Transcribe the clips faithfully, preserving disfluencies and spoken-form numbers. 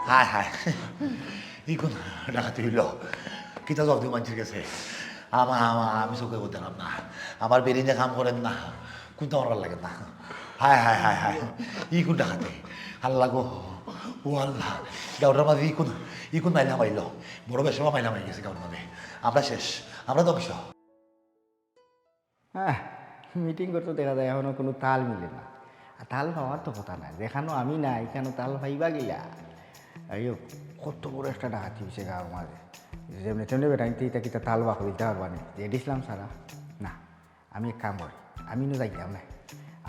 হায় হায়, ইকুন ডাকাতি অইলো। কিতা জবাব দিমু মানষর গেছে? আমা-, আমা-, আমি চউখে দেখরাম না, আমার brain-এ কাম করের না, কুন্তা করার লাগে না। হায় হায় হায় হায়, ইকুন ডাকাতি। আল্লাহ গো, ও আল্লাহ, গাউর মাঝে ইকুন, ইকুন মাইলা মাইলো, বড় বেশবা মাইলা মারি গেছে গাউর মাঝে। আমরা শেষ, আমরা ধ্বংস। হ্যাঁ, মিটিং করতে দেখা যায় এখনো কুনু তাল মিলে না। আর তাল পাওয়ার তো কথা নাই, যেখানো আমি নাই, ইখানো তাল পাইবা কিলা? আইও, কত বড় একটা ডাকাতি অইছে গাউর মাঝে। যেমনে তেমনে বেটাইন্তে ইতা কিতা তাল বার করিলতা পারবা নি? জেড ইসলাম ছাড়া? না, আমি এক কাম করি, আমি নু যাইতাম না,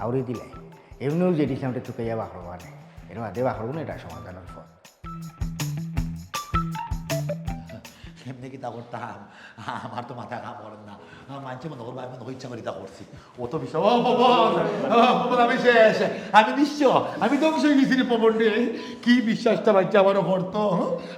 আউরি দিলাই। এমনেউ জেড ইসলামরে তুকাইয়া বার করবা নি, এর বাদে বার করবো না, ইটা সমাধানর পথ। এমনে কিতা করতাম? আমার তো মাথা কাম করের না। আমার মানষে মনো করবা আমি মনো করি ইচ্ছা করি ইতা করছি। অত বিশ্বাস, ও পবন, ও পবন, আমি শেষ, আমি নিঃস্ব, আমি ধ্বংস অই গেছি রে পবন রে। কি বিশ্বাসটা মানষে আমারে করতো?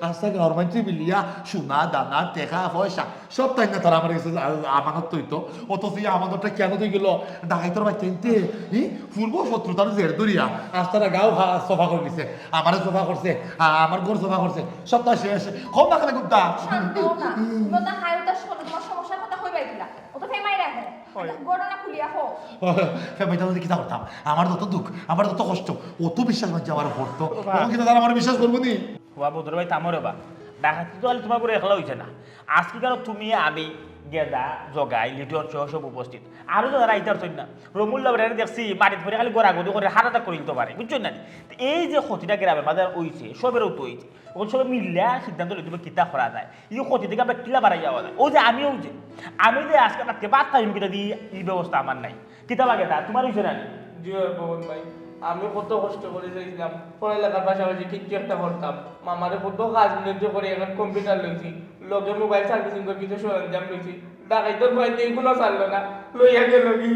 আস্তা গাউর মানষে মিলিয়া সোনা দানা, টেকা পয়সা সব তাইন না তারা আমার গেছে আ-, আমানত থইতো। অথচ এই আমানতটা কেনে থইগেলো? ডাকাইতর বাচ্চাইন্তে, ই? পূর্ব শত্রুতার জের ধরিয়া আস্তারা গাউ হা-, সফা করি দিছে। আমারে সফা করছে, আ-, আমার ঘর সফা করছে, সব তার শেষ। কম না কেনে কুন্তা? শান্ত হও না। তোমরা তো হায় উতাস করো, তোমার সমস্যার কথা কইবায় কিলা? ও তো ফেমাই রাখো। ঘটনা খুলিয়া কও। ফেমাইতাম যদি কিতা করতাম? আমার যত দুঃখ, আমার যত কষ্ট, অত বিশ্বাস মানষে আমারে করতো। বাবা। অখন কিতা তারা আমারে বিশ্বাস করবো নি? বাবা, বদর ভাই, থামো রে বা। ডাকাতি তো খালি তোমার ঘরো একলা অইছে না। আজকে কারো তুমি, আমি, গেদা, জগাই, লিটন সহ সব উপস্থিত। আরো তো তারা আইতার তৈরি না। রমুল্লা বেটারে দেখছি, মাটিত পড়ে খালি গড়াগড়ি করে হার্ট অ্যাটাক করি দিতে পারে, বুঝছো না? তো এই যে ক্ষতিটা গ্রামের মাঝে অইছে, সবেরও তো অইছে। অখন সবে মিললে সিদ্ধান্ত লইতে হবে কিতা করা যায়। এই ক্ষতি থেকে আমরা কিলা বাড়াই যাওয়া যায়। ও যে আমি, ও যে আমি যে আজকে রাতে ভাত খাইমু কিতা দি, এই ব্যবস্থা আমার নাই। কিতা লাগে তা? তোমার অইছে না নি? জি অয় পবন ভাই, আমি কত কষ্ট করি চাইছিলাম, পড়ালেখার পাশাপাশি কিচ্ছু একটা করতাম। মামারে কত কাজ বাণিজ্য করি, এখন কম্পিউটার লইছি, লগে মোবাইল সার্ভিসিং করি কিছু সরঞ্জাম লইছি। ডাকাইতর ভয় তো এগুলো ছাড়লো না, লইয়া গেল কি?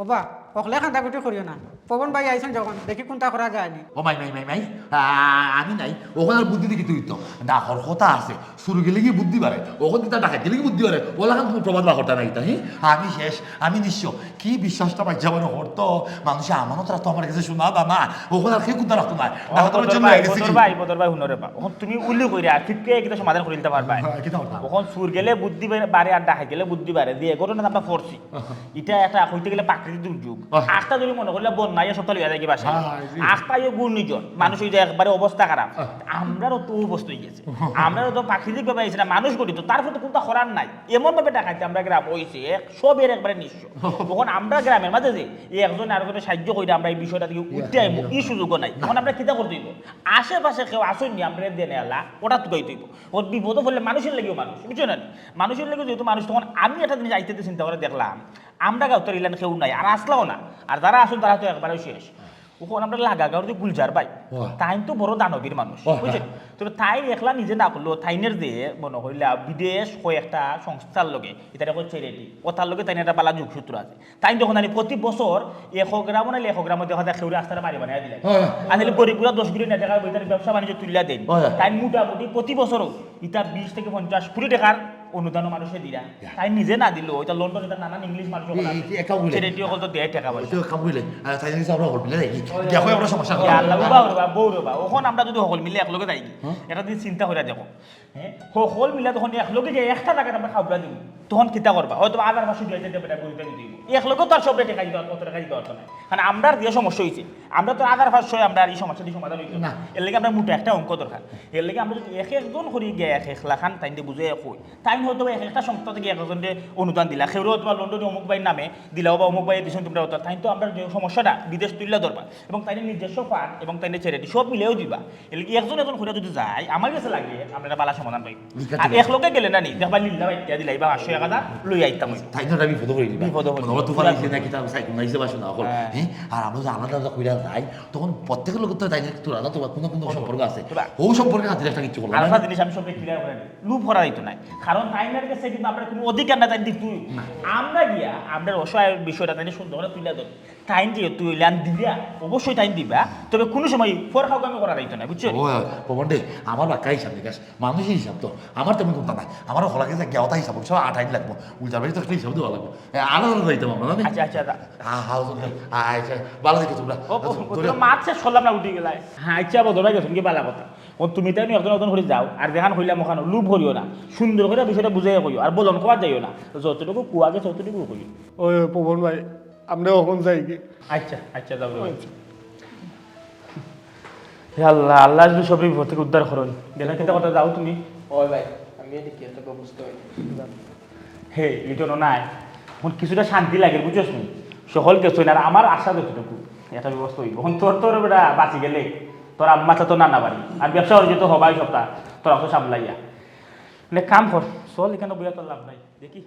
ওবা, অকলে কান্দাকুটি করিও না। পবন ভাই আইছইন যখন, দেখি কুন্তা করা যায় নি। ও মাই, মাই, মাই, মাই, আ-, আমি নাই, অখন আর বুদ্ধি দেখি তুই তো। ডাকর কথা আছে, চুর গেলে কি বুদ্ধি বাড়ে, অখন কিতা ডাকাইত গেলে কি বুদ্ধি বাড়ে, অলাখান তুমি প্রবাদ বার করতা না কিতা, হি? আমি শেষ, আমি নিঃস্ব। কি বিশ্বাসটা মানষে আমারে করতো, মানষে আমানত রাখতো আমার গেছে সোনা দানা, অখন আর কেউ কুন্তা রাখতো না। ও, ডাকাতর বদর জন্য ভাই, হয়ে গেছে বদর কি? ভাই, বদর ভাই, হুনো রে বা, অখন তুমি উল্লি কইরা আর ঠিক কিতা সমাধান করি দিতে পারবা? হ্যাঁ, কিতা করতাম? অখন চুর গেলে বুদ্ধি বাড়ে আর ডাকাইত গেলে বুদ্ধি বাড়ে, যে ঘটনা আমরা পড়ছি। ইটা একটা কইতে গেলে প্রাকৃতিক দুর্যোগ। আহ। আখতা যদি মনো করিলা বন্যা আইয়া সবটা লইয়া যায় কি বাসায়? হ্যাঁ, হ্যাঁ, জি। আখতা অইয়া ঘূর্ণিঝড়, মানুষ অই যায় একবারে অবস্থা খারাপ। আহ। আমরারও তো অবস্থা অই গেছে। আমরারও তো প্রাকৃতিকভাবে আইছে না, মানুষ গঠিত, তার ফলে কুন্তা করার নাই। এমনভাবে ডাকাইতে আমরা গ্রাম অইছে, এক, সবের একবারে নিঃস্ব। অখন আমরা গ্রামের মাঝে যে এই একজনে আরোজনরে সাহায্য কইরা আমরা এই বিষয়টা থেকে ইয়া, উঠতে আইমু, ইয়া। ই সুযোগও নাই। না। অখন আমরা কিতা করতে অইবো? আশেপাশে কেউ আছইন নি, আমরা দেনে আলা, ওটা তুকাইতে অইবো। অখন বিপদে পড়লে মানুষের লাগিও মানুষ, বুঝছো না নি? মানুষের লাগিও যেহেতু মানুষ, তখন আমি একটা জিনিস আইতে আইতে চিন্তা করি দেখলাম, আমরা গাঁওত ইলান কেউ নাই, আর আসলাও না। আর যারা আছইন তারা তো একবারেউ শেষ। অখন আমরা লাগা গাঁওর যে গুলজার ভাই, ওয়া। তাইন তো বড় দানবীর মানুষ, ওয়া। বুঝছইন? তবে তাইন একলা নিজে না করলেও, তাইনের যে মনো করিলা বিদেশ কয়েকটা সংস্থার লগে, ইতারে কয় charity, ও তার লগে তাইন একটা বালা যোগসূত্র আছে। তাইন দেখো নানি প্রতি বছর একশো গ্রাম নাইলে একশো গ্রামো দেখা যায় কেউরে আস্তারা বাড়ি বানাইয়া দিলা। ওয়া। আর নাইলে গরিব গুলা দশ গুলি না দেখা, ইতারে ব্যবসা বাণিজ্য তুলিয়া দেইন। ওয়া। তাইন মোটামুটি প্রতি বছরও ইতা বিশ থেকে পঞ্চাশ কোটি টেকার অনুদানও মানুষে দিরা। ইয়া। তাইন নিজে না দিলেও, ইতা লন্ডন, ইতা নানান ইংলিশ মানুষ অকল আছে। Charity অকল তো দেয় টেকা পয়সা। ওই তো কাম করিলে, আর তাই নিয়ে আমরা হকল মিলে যাই। ওই দেখো, আমরা সমস্যা ইয়া আল্লাহ, বাবা রে বাবা, বউ রে বাবা। অখন আমরা যদি হকল মিলে একলগে যাই, হ্যাঁ? একটা দিন চিন্তা করিয়া দেখো। হ্যাঁ? হকল মিলে তখন একলগে যে একটা জাগাত আমরা খাবলা দিমু, তখন কিতা করবা? হয়তো হাজার পাঁচশো, দুই হাজার টেকা বেটা গরিব দিতে অইবো। একলগে তো আর সবরে টেকা দিতে পারতো, অত টেকা দিতে পারতো না। কারণ আমরার যে সমস্যা অইছে, আমরা তো হাজার পাঁচশো, আমরার ই সমস্যা, ই সমাধান অইতো না। না। এর লাগি আমরা মোটা একটা অঙ্ক দরকার। এর লাগি আমরা যদি এক একজন করি গিয়া এক এক লাখান তাইন দিয়া বুঝাইয়া কই, তাইন হয়তো বা এক একটা সংস্থা থেকে এক একজনরে অনুদান দিলা, কেউরে হয়তো বা লন্ডনে অমুক ভাইর নামে দিলা, বা অমুক ভাইয়ে দিছইন, তোমরা হয়তো, তাইন তো আমরার যে সমস্যাটা বিদেশ তুলিয়া ধরবা, এবং তাইন নিজস্ব fund এবং তাইন charity সব মিলেও দিবা। এর লাগি একজন একজন করিয়া যদি যাই, আমার গেছে লাগে আমরা একটা বালা সমাধান পাই। ঠিক আছে, আর ঠিক আছে। একলগে গেলে না নি, দেখবা লিল্লা বাইটিয়া দিলাই বা পাঁচশো এক হাজার লই আইতাম। তাইন তো একটা বিপদে পড়ি দিবা। বিপদে পড়ি মনে হয় দিবা। তুফান আইছে না কিতা, সাইক্লোন আইছে বা শোনা অকল। হ্যাঁ। হ্যাঁ? আর আমরা যে আলাদা আলাদা করিয়া যাই, তখন প্রত্যেকের লগে তো তাইন তোর আলাদা তোর কোনো কোনো সম্পর্ক আছে। তোরা। ও সম্পর্কে খাতির একটা কিছু করলাম আর না। একটা জিনিস আমি সবকে clear করে দিই, লোভ করা যাইতো না। কারণ তাইনের গেছে কিন্তু আমরা কোনো অধিকার না, তাইন দিতই। না। আমরা গিয়া আমরা অসহায় বিষয়টা তাইন সুন্দর করে তুলিয়া ধরি। তাইন যেহেতু অইলান দিবা, অবশ্যই তাইন দিবা, তবে কোনো সময় পর খাওয়া আমি করা যাইতো না, বুঝছো? ও, পবন রে, আমার বাক্কা হিসাব নিকাশ, মানুষের হিসাব তো, আমার তেমন কুন্তা নাই। আমার হকল লাগে যে গেওতা হিসাব, সব আটাইন লাগবো। উল্টা ভাই তো একটা হিসাব দেওয়া লাগবো। এ, আলাদা আলাদা দিতাম আমরা, না? আচ্ছা, আচ্ছা, আচ্ছা। হ্যাঁ, হ্যাঁ, আচ্ছা, ভালো দেখো তোমরা। ও, ও, আচ্ছা, ও, ধরে। তোর মাত শেষ করলাম না, উঠি গেলায়। হ্যাঁ, আচ্ছা, বদরা গেছইন কি বালা কথা। অখন তুমি তাইন একজন একজন করি যাও, আর যেখান কইলাম অখান লোভ করিও না, সুন্দর করি বিষয়টা বুঝাইয়া কইও, আর বলন কওয়াত যাইও না। যতটুকু কুয়া গেছে ততটুকু কইও। ওই, ওই, পবন ভাই, আমরা অখন যাই কি? আচ্ছা, আচ্ছা, যাও, যাও। আচ্ছা। হে আল্লাহ, আল্লাহ যদি সবরে বিপদ থাকি উদ্ধার করইন। গেলা কিতা কথা, যাও তুমি। ওই ভাই, আমি এদিকে একটা ব্যবস্থা হই। হে, লিটন নাই। অখন কিছুটা শান্তি লাগে, বুঝছস নি? সকল গেছইন, আর আমার আশা যতটুকু, একটা ব্যবস্থা অইবো। অখন তোর, তোর বেটা বাঁচি গেলে, তোর আম্মা তো নানা বাড়ি। আর ব্যবসা বাণিজ্য তো হবাই সবটা, তোর অত সামলাইয়া। নে কাম কর, চল, ইখানো বইয়া তোর লাভ নাই। দেখি।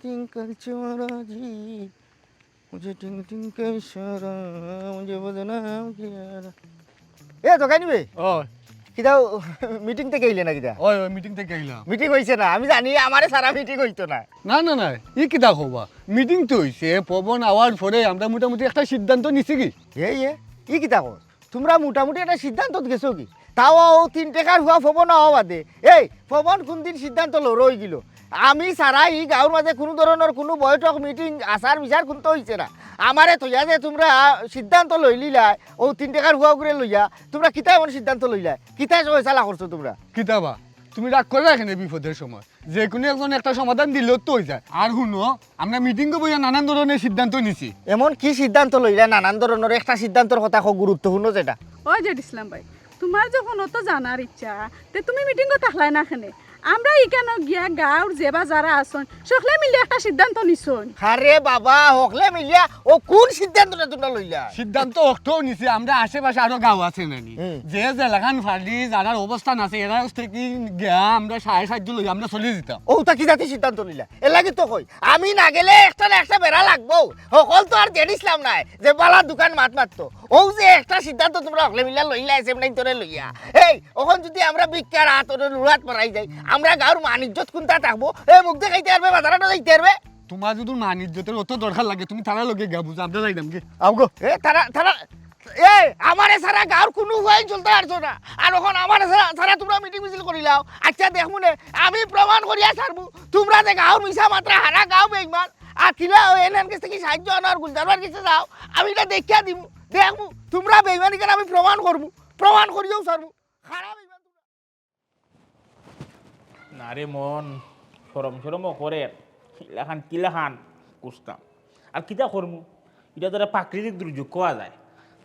টিং টিং টিং টিং। এ, তো কাই নিবে? ও। কিতাও মিটিং থাকি আইলে না কিতা? ওই, ওই, মিটিং থাকি আইলাম। মিটিং অইছে না? আমি জানি আমারে ছাড়া মিটিং অইতো না। না, না, না, ই কিতা কবা? মিটিং তো অইছে, পবন আওয়ার পরে আমরা মোটামুটি একটা সিদ্ধান্ত নিছি কি? এ, এ, ই কিতা কর? তুমরা মোটামুটি একটা সিদ্ধান্তত গেছো কি? তাও অউ তিন টেকার হুয়া পবন আওয়া বাদে। এই, পবন কুনদিন সিদ্ধান্ত লড় অইগেলো? আমি ছাড়া ই গাঁওর মাজে কুনু ধরনর কুনু বৈঠক, মিটিং, আচার বিচার কুন্তা অইছে না। আমারে থইয়া যে তুমরা সিদ্ধান্ত লইলিলায়, অউ তিন টেকার হুয়া উগুরে লইয়া, তুমরা কিতা এমন সিদ্ধান্ত লইলায়? কিতা ফয়সালা করছো তুমরা? কিতা বা? তুমি রাগ কররায় কেনে বিপদর সময়? যেকুনু একজন একটা সমাধান দিলেউ তো অইযায়। আর হুনো, আমরা মিটিংও বইয়া নানান ধরনর সিদ্ধান্ত নিছি। এমন কি সিদ্ধান্ত লইলায় নানান ধরনর? একটা সিদ্ধান্তর কথা কও, গুরুত্বপূর্ণ যেটা। ওই যে ইসলাম ভাই, তুমার যখন অত জানার ইচ্ছা, তে তুমি মিটিংও থাকলায় না কেনে? আমরা ইখানো গিয়া গাঁওর যেবা যারা আছইন, সকলে মিলিয়া একটা সিদ্ধান্ত নিছইন। আরে বাবা, হকলে মিলিয়া অউ কুন সিদ্ধান্তটা তুমরা লইলায়? সিদ্ধান্ত অকটাউ নিছি, আমরা আশেপাশে আরো গাঁও আছে নানি? হুম। যে যেলাখান পারি, যারার অবস্থান আছে, এরার থাকি গিয়া আমরা সাহায্য লইয়া আমরা চলি যিতাম। অউটা কি জাতি সিদ্ধান্ত লইলায়? এরলাগি তো কই, আমি না গেলে একটা না একটা বেড়া লাগবো। হকল তো আর জেড ইসলাম নায় যে বালা দুকান মাত মাততো। অউ যে একটা সিদ্ধান্ত তুমরা হকলে মিলিয়া লইলায়, সেমনাইন তোরে লইয়া। এই, অখন যুদি আমরা ভিক্ষার আত, অনো লুড়াত মারাই যাই, আমরা গাঁওর মান ইজ্জত কুন্তা থাকবো? এ, মুখ দেখাইতে পারবে, বাজারো যাইতে পারবে? তুমার যুদি মান ইজ্জতর অত দরকার লাগে, তুমি তারার লগে গিয়া বুঝাও, আমরা যাইতাম কি? আও গো। এ, তারা, তারা, এ, আমারে ছাড়া গাঁওর কুনু হুয়াইন চলতা পারতো না। আর অখন আমারে ছাড়া, ছাড়া তুমরা মিটিং মিছিল করিলাও। আচ্ছা, দেখমু নে, আমি প্রমাণ করিয়া ছাড়মু। তুমরা যে গাঁওর মিছা মাতরা, হারা গাঁও বেইমান। আর কিলা অউ এন এন গেছ থাকি সাহায্য আনো আর গুলজার ভাইর গেছে যাও। আমি ইটা দেখিয়া দিমু, দেখমু। তুমরা বেইমানি কেনে আমি প্রমাণ করমু, প্রমাণ করিয়াউ ছাড়মু। খারাপ ইমান তুমরা। না রে মন, শরম শরমও করের, ইলাখান কিলাখান কুস্তাম। আর কিতা করমু? ইটা তো একটা প্রাকৃতিক দুর্যোগ কওয়া যায়।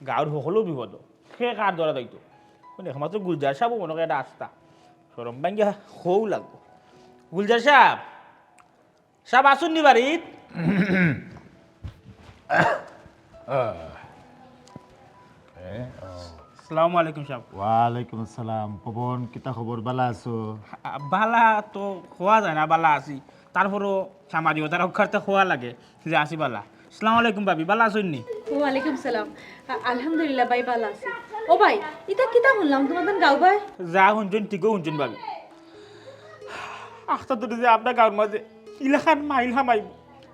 গাঁওর হকলউ বিপদ, কে কার ধরা যাইতো? মানে একমাত্র গুলজার সাবউ মনো কয় এটা আস্তা। শরম ভাঙ্গিয়া কও লাগবো। গুলজার সাব, সাব আছইন নি বাড়িত? এ, ও। আসসালামু আলাইকুম সাব। ওয়ালাইকুম আসসালাম। পবন, কিতা খবর? বালা আছো? আ, বালা তো কওয়া যায় না, বালা আছি। তারপরও সামাজিকতা রক্ষার্থে কওয়া লাগে যে আছি বালা। আসসালামু আলাইকুম ভাবি, বালা আছইন নি? ওয়ালাইকুম সালাম। আ-, আলহামদুলিল্লাহ ভাই, বালা আছি। ও ভাই, ইটা কিতা হুনলাম তুমার গাঁও ভাই? যা হুনছইন ঠিকউ হুনছইন ভাবি। আখতা ধরি যে আমরা গাঁওর মাজে ইলাখান মাইল হামাইবো,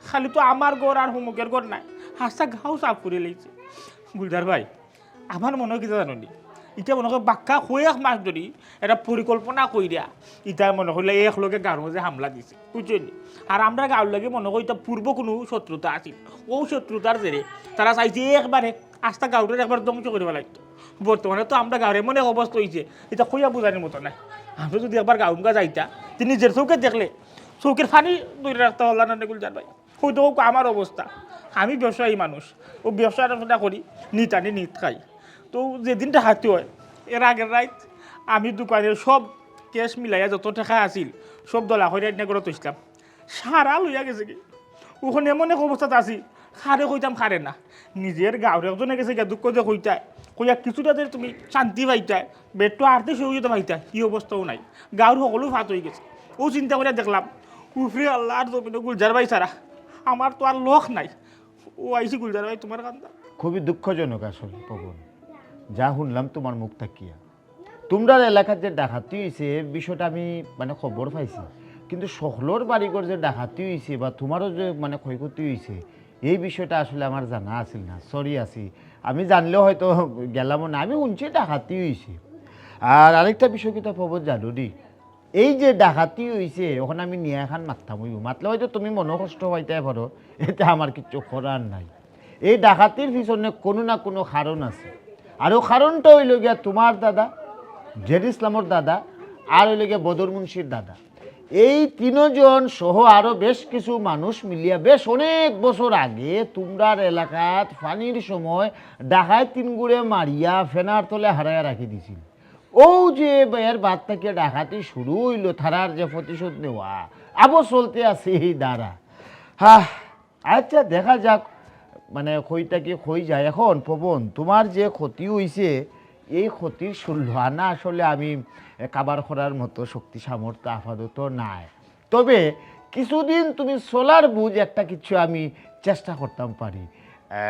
খালি তো আমার ঘর আর হুমুকের ঘর নায়, হাছা গাঁও সাফ করি লাইছে। গুলজার ভাই, আমার মনো অয় কিতা জানো নি, ইটা মনো কয় বাক্কা কয়েক মাস ধরি একটা পরিকল্পনা কইরা ইটা মনো কইলা একলগে গাঁওর মাজে হামলা দিছে, বুঝছইন নি? আর আমরা গাঁওর লগে মনো কয় ইটা পূর্ব কুনু শত্রুতা আছিল, অউ শত্রুতার জেরে তারা চাইছে একবারে আস্তা গাঁওটারে একবার ধ্বংস করি ফালাইতো। বর্তমানে তো আমরা গাঁওর এমন এক অবস্থা অইছে, ইটা কইয়া বুঝানির মতো নায়। আমরা যুদি একবার গাঁওমুখা যাইতা, তে নিজর চউখে দেখলে চউখর পানি ধরি রাখতা পারলা না নে গুলজার ভাই। অউ দেখউক্কা আমার অবস্থা, আমি ব্যবসায়ী মানুষ, অউ ব্যবসা ট্যাবসা করি, নিত আনি নিত খাই। তো যেদিন ডাকাতি অয়, এর আগের রাইত আমি দোকানর সব ক্যাশ মিলাইয়া যত টেকা আছিল, সব দলা করি আনিয়া ঘরো থইছলাম। সারা লইয়া গেছেগি। অখন এমন এক অবস্থাত আছি, কারে কইতাম কারে না। নিজর গাঁওর একজনে গেছে গিয়া দুঃখ যে কইতায়, কইয়া কিছুটা যে তুমি শান্তি পাইতায়, বেটু আর্থিক সহযোগিতা পাইতায়, ই অবস্থাও নাই। গাঁওর হকলউ ফাত অইগেছে। অউ চিন্তা করিয়া দেখলাম, উপরে আল্লাহ আর জমিনো গুলজার ভাই ছাড়া আমার তো আর লোক নাই। অউ আইছি গুলজার ভাই তুমার কান্দাত। খুবই দুঃখজনক আসলে পবন, যা হুনলাম তুমার মুখ থাকিয়া। তুমরার এলাকাত যে ডাকাতি অইছে, এ বিষয়টা আমি মানে খবর পাইছি, কিন্তু হকলর বাড়িঘর যে ডাকাতি অইছে বা তুমারও যে মানে ক্ষয়ক্ষতি অইছে, এই বিষয়টা আসলে আমার জানা আছিল না। সরি আছি, আমি জানলেও হয়তো গেলামও না। আমি হুনছি ডাকাতি অইছে। আর আরেকটা বিষয় কিতা পবন জানো নি, এই যে ডাকাতি অইছে, অখন আমি নিয়া এখান মাততাম অইবো, মাতলে হয়তো তুমি মনো কষ্ট পাইতায় পারো, এতে আমার কিচ্ছু করার নাই। এই ডাকাতির পিছনে কোনো না কোনো কারণ আছে। আর ও কারণটা অইলো গিয়া তোমার দাদা, জেড ইসলামর দাদা, আর অইলো গিয়া বদর মুন্সির দাদা। এই তিনজন সহ আরো বেশ কিছু মানুষ মিলিয়া বেশ অনেক বছর আগে তোমরার এলাকাত পানির সময় ডাকাইত তিনগুরে মারিয়া ফেনার তলে হারাইয়া রাখি দিছিল। ও যে এর বাদ থাকি ডাকাতি শুরু অইলো, তারার যে প্রতিশোধ নেওয়া, আবো চলতে আছে এই ধারা। হা, আচ্ছা, দেখা যাক, মানে, কই থাকি কই যায়। এখন পবন, তোমার যে ক্ষতি অইছে, এই ক্ষতির ষোলো আনা আসলে আমি, এ, কাবার করার মতো শক্তি সামর্থ্য আপাতত নাই। তবে কিছুদিন তুমি চলার বুঝ একটা কিছু আমি চেষ্টা করতাম পারি। এ,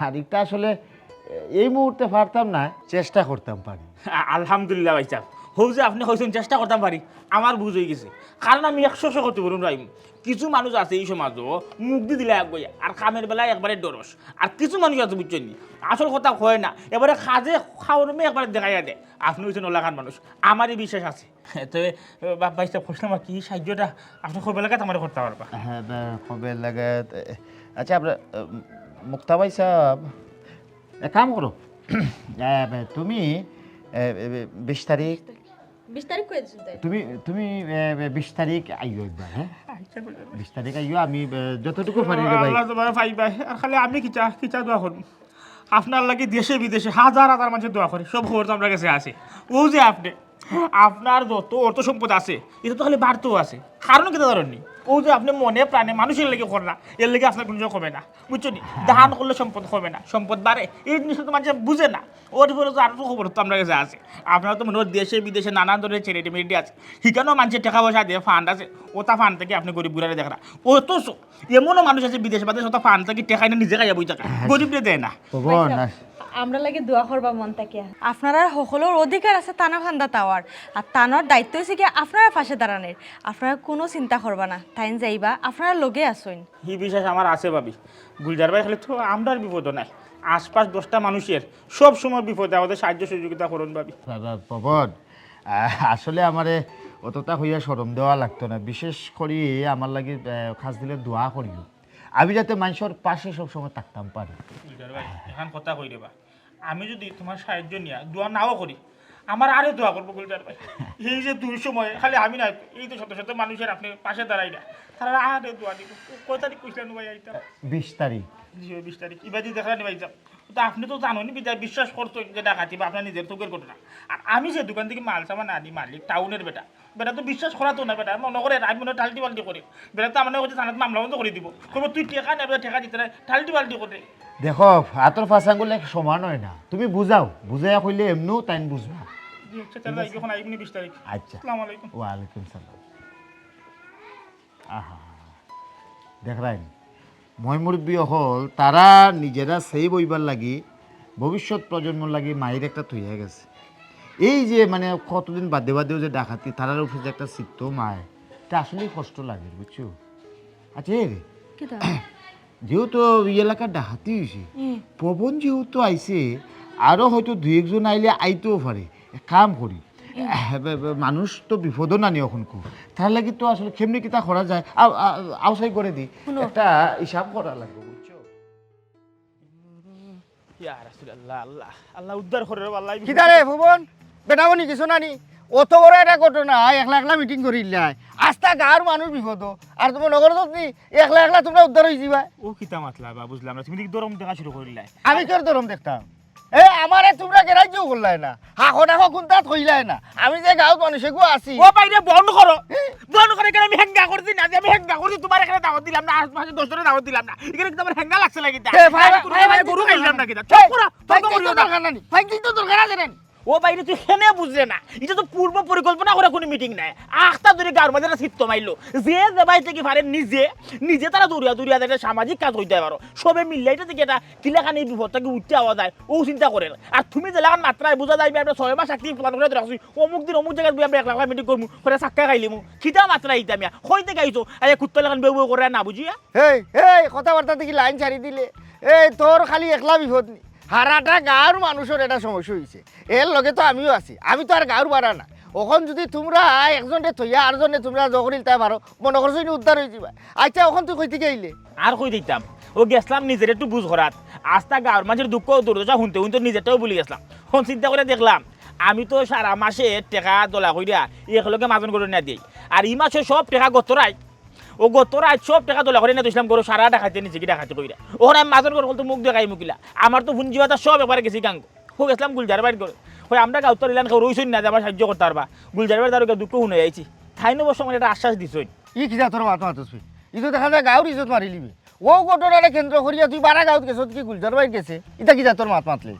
আর একটা আসলে, এ, এই মুহূর্তে পারতাম না, চেষ্টা করতাম পারি। আ-, আলহামদুলিল্লাহ ভাইসাব, হউ যে আপনে কইছইন চেষ্টা করতাম পারি, আমার বুঝ অইগেছে। কারণ আমি একশো শো ক্ষতিপূরণ পাইমু। কিছু মানুষ আছে এই সমাজো, মুখদি দিলা এক বইয়া, আর কামের বেলায় একবারে ডরস। আর কিছু মানুষ আছে, বুঝছইন নি, আসল কথা কয় না, এবারে কাজে কর্মে একবারে দেখাইয়া দেয়। আপনে অইছইন অলাখান মানুষ, আমারই বিশ্বাস আছে। তবে, বা-, ভাইসাব, কইছিলাম আর কি, সাহায্যটা আপনে কবে লাগাত আমারে করতা পারবা? হ্যাঁ, বা-, কবে লাগাত, এ, আচ্ছা, আপনার, এ, মুক্তা ভাইসাব, এক কাম করো, এ, বা-, তুমি, এ, এ, বিশ তারিখ, বিশ তারিখ কই দিছইন তাই? তুমি, তুমি, এ, এ, বিশ তারিখ আইও একবার, হ্যাঁ? আচ্ছা, বুঝলাম। বিশ তারিখ আইও, আমি, এ, যতটুকু পারি রে ভাই। আল্লাহ তোমার ভাই ভাই, আর খালি আমি কিতা, কিতা দোয়া করমু? আপনার লাগি দেশে বিদেশে হাজার হাজার মানুষে দোয়া করে, সব খবর তো আমরার গেছে আছে। ও যে আপনে, আপনার যত অর্থ সম্পদ আছে, ইটা তো খালি বাড়তেও আছে। কারণ কিতা জানইন নি? ও যে আপনে মনে প্রাণে মানুষের লাগি কররা, এর লাগি আপনার কোনো সময় কমে না, বুঝছইন নি? দান করলে সম্পদ কমে না, সম্পদ বাড়ে। এই জিনিসটা তো মানুষে বুঝে না। ওর উপরে তো আরো খবর তো আমরার গেছে আছে। আপনার তো মনে হয় দেশে বিদেশে নানান ধরনের চ্যারিটি ম্যারিটি আছে, হিখানো মানুষে টেকা পয়সা দেয়, ফান্ড আছে, ওতা ফান্ড থাকি আপনে গরিব গুরারে দেখরা। অথচ এমনও মানুষ আছে বিদেশ বাদে শত ফান্ড থাকি টেকা এনে নিজে খাইয়া বই থাকে, হ্যাঁ। গরিবরে দেয় না। ভগবান, ভাই সাহেব, আস- আমরার লাগি দোয়া করবা মন থাকিয়া। আপনারার হকলর অধিকার আছে তানা ফান্দা তাওয়ার, আর তানার দায়িত্ব অইছে কি আপনারার পাশে দাঁড়ানির। আপনারা কোনো চিন্তা করবা না, তাইন যাইবা, আপনারার লগে আছইন। হি বিশ্বাস আমার আছে ভাবি। গুলজার ভাই খালি তো আমরার বিপদো নাই, আশপাশ দশটা মানুষের সব সময় বিপদে আমাদের সাহায্য সহযোগিতা করইন ভাবি। বাবা পবন, আহ, আসলে আমারে অতটা কইয়া শরম দেওয়া লাগতো না, বিশেষ করি আমার লাগি, আহ, খাস দিলে দোয়া করিও, আমি যাতে মানষর পাশে সব সময় থাকতাম পারি। গুলজার ভাই, এখান কথা কই রে বা, আমি যদি তোমার সাহায্য নিয়া দোয়া নাও করি, আমার আরে দোয়া করবো গুলজার ভাই। এই যে দুঃসময় খালি আমি না, এই তো শত শত মানুষের আপনে পাশে দাঁড়াইরা, তারা আরে দোয়া দিব। কয় তারিখ কইছিলেন ভাই আইতাম? বিশ তারিখ। জি, ওই বিশ তারিখ। ইবাদি দেখলেন ভাই সাহেব, তো আপনে তো জানইন নি, বিদায় বিশ্বাস করছইন যে ডাকাতি বা আপনার নিজের চোখের ঘটনা। আর আমি যে দোকান থাকি মাল সামান আনি, মালিক টাউনের বেটা, বেটা তো বিশ্বাস করাতো না বেটা, মনে করে আমি মনে হয় টাল্টি বাল্টি করি। বেটা তো আমার নামে কইছে থানাত মামলা বন্ধ করি দিব, কইবো তুই টেকা নেবে, টেকা দিতে নাই, টাল্টি বাল্টি করে। দেখো, আতর পাঁচ আঙ্গুল এক সমান হয় না, তুমি বুঝাও, বুঝাইয়া কইলে এমনেও তাইন বুঝবা। জি, আচ্ছা, তাহলে ঠিক আছে? এখন আইবনি বিশ তারিখ। আচ্ছা। আসসালামু আলাইকুম। ওয়ালাইকুম সালাম। আহা, দেখরাইন, ময় মুরব্বি অকল তারা নিজেরা সেভ অইবার লাগি, ভবিষ্যৎ প্রজন্মর লাগি মাইর একটা থইয়া গেছে। এই যে মানে কতদিন বাদে বাদেও যে ডাকাতি, তারার উপরে যে একটা চিত্ত মায়, এটা আসলেই কষ্ট লাগে, বুঝছো? আচ্ছা, এ রে, কিতা? যেহেতু এই এলাকার ডাকাতি হইছে, হুম। পবন যেহেতু আইছে, আরো হয়তো দুই একজন আইলে আইতেও পারে। এক কাম করি, এহ, বে-, বে-, মানুষ তো বিপদও নানি অখন কু, তার লাগি তো আসলে কেমনে কিতা করা যায়, আ-, আ-, আউসাই করে দি, হুনো। একটা হিসাব করা লাগবো, বুঝছো? ইয়া রাসূলুল্লাহ, আল্লাহ, আল্লাহ উদ্ধার করে রে, আল্লাহ। কিতা রে ভুবন, বেটা বনি কিছু নানি, অত বড় একটা ঘটনা, একলা একলা মিটিং করিলাই, আস্তা গাঁওর মানুষ বিপদ, আর তুমি নগর যদি একলা একলা তোমরা উদ্ধার হয়ে যাবা। ও কিতা মাতলা বা, বুঝলাম না, তুমি দেখি দরম দেখা শুরু করিলাই। আমি কেউ দরম দেখতাম? এ, আমারে তোমরা গ্রাহ্য করলায় না, হাঁকো ডাকো কোনটাত কইলায় না। আমি যে গাঁওত মানুষ এগু আছি। ও বাইরে বন্ধ করো, বন্ধ করে কেন? আমি হেঙ্গা করছি না, যে আমি হেঙ্গা করছি, তোমার এখানে দাওয়াত দিলাম না, আশপাশে দশ জনের দাওয়াত দিলাম না, এখানে কিন্তু আমার হেঙ্গা লাগছে না কিন্তু। এ, ভাই, আমি কোনো ভাই, ভাই, ভাই, গরু গরু খাইলাম না কিন্তু। চুপ করো, তর্ক করিও না। ফাইকিং তো দরকার নাই, ফাইকিং তো দরকার আছে না। ও বাইরে তুই হেনে বুঝলে না, এটা তো পূর্ব পরিকল্পনা করে কোনো মিটিং নাই। আখতা ধরে গাঁওর মাঝে একটা ছিট্ট মারলো, যে যে ভাই থেকে পারে নিজে, নিজে তারা দৌড়িয়া দৌড়িয়া দেখলে সামাজিক কাজ হইতে পারো, সবে মিললে এটা থেকে একটা কিলাখানি বিপদ থেকে উঠতে আওয়া যায়, ও চিন্তা করেন। আর তুমি যেলাখান মাতরায় বুঝা যাইবে, আমরা ছয় মাস active plan করে রাখছি, অমুক দিন অমুক জায়গায় আমরা এক লাখ মিটিং করমু, করে সাক্কা খাইলিমু, খিদা মাতরায় ইতা মিয়া, কইতে গাইছো, আরে কুত্তা লাখান বেউ বেউ করে না বুঝিয়া। এই, এই, কথাবার্তা দেখি লাইন ছাড়ি দিলে। এই, তোর খালি একলা বিপদ নি, হারাটা গাঁওর মানুষের এটা সমস্যা হইছে। এর লগে তো আমিও আছি, আমি তো আর গাঁওর বাড়া না। অখন যুদি তুমরা একজনরে থইয়া আরজনরে তুমরা জগরিল তাই পারো, মনো করছো ইনি উদ্ধার অইযিবা। আইচ্ছা, অখন তুই কইতে গেইলে? আর কই দিতাম, ও গেছলাম নিজের একটু বুঝ করাত। আস্তা গাঁওর মানষর দুঃখ দুর্দশা হুনতে হুনতে নিজেরটাও ভুলি গেছলাম। অখন চিন্তা করিয়া দেখলাম, আমি তো সারা মাসে টেকা দলা করিয়া একলগে মাজন করে না দেই, আর ই মাসে সব টেকা গত রাইত, ও গত রাইত সব টেকা দলা করিয়া না দিছলাম, গরু সারা ডাকাইতে নিছে কি ডাকাইতে কইরা। অখন আমি মাজন করে তো মুখ দেখাই মুকিলা, আমার তো পুঞ্জি বাতা সব একবারে গেছে গাঙ্গো। ও গেছলাম গুলজার ভাইর ঘরো। কই, আমরা গাঁওত ইলান কেউ রইছইন না যে আমার সাহায্য করতা পারবা। গুলজার ভাইর তার দুঃখ হুনে আইছি। তাইন অবশ্য আমারে একটা আশ্বাস দিছইন। ই কিতা তোর মাত মাতস তুই? ই তো দেখা যায় গাঁওর ইজ্জত মারিলিবে। ও ঘটনারে কেন্দ্র করিয়া তুই বারা গাঁওত গেছত কি গুলজার ভাইর গেছে? ইতা কিতা তোর মাত মাতলে?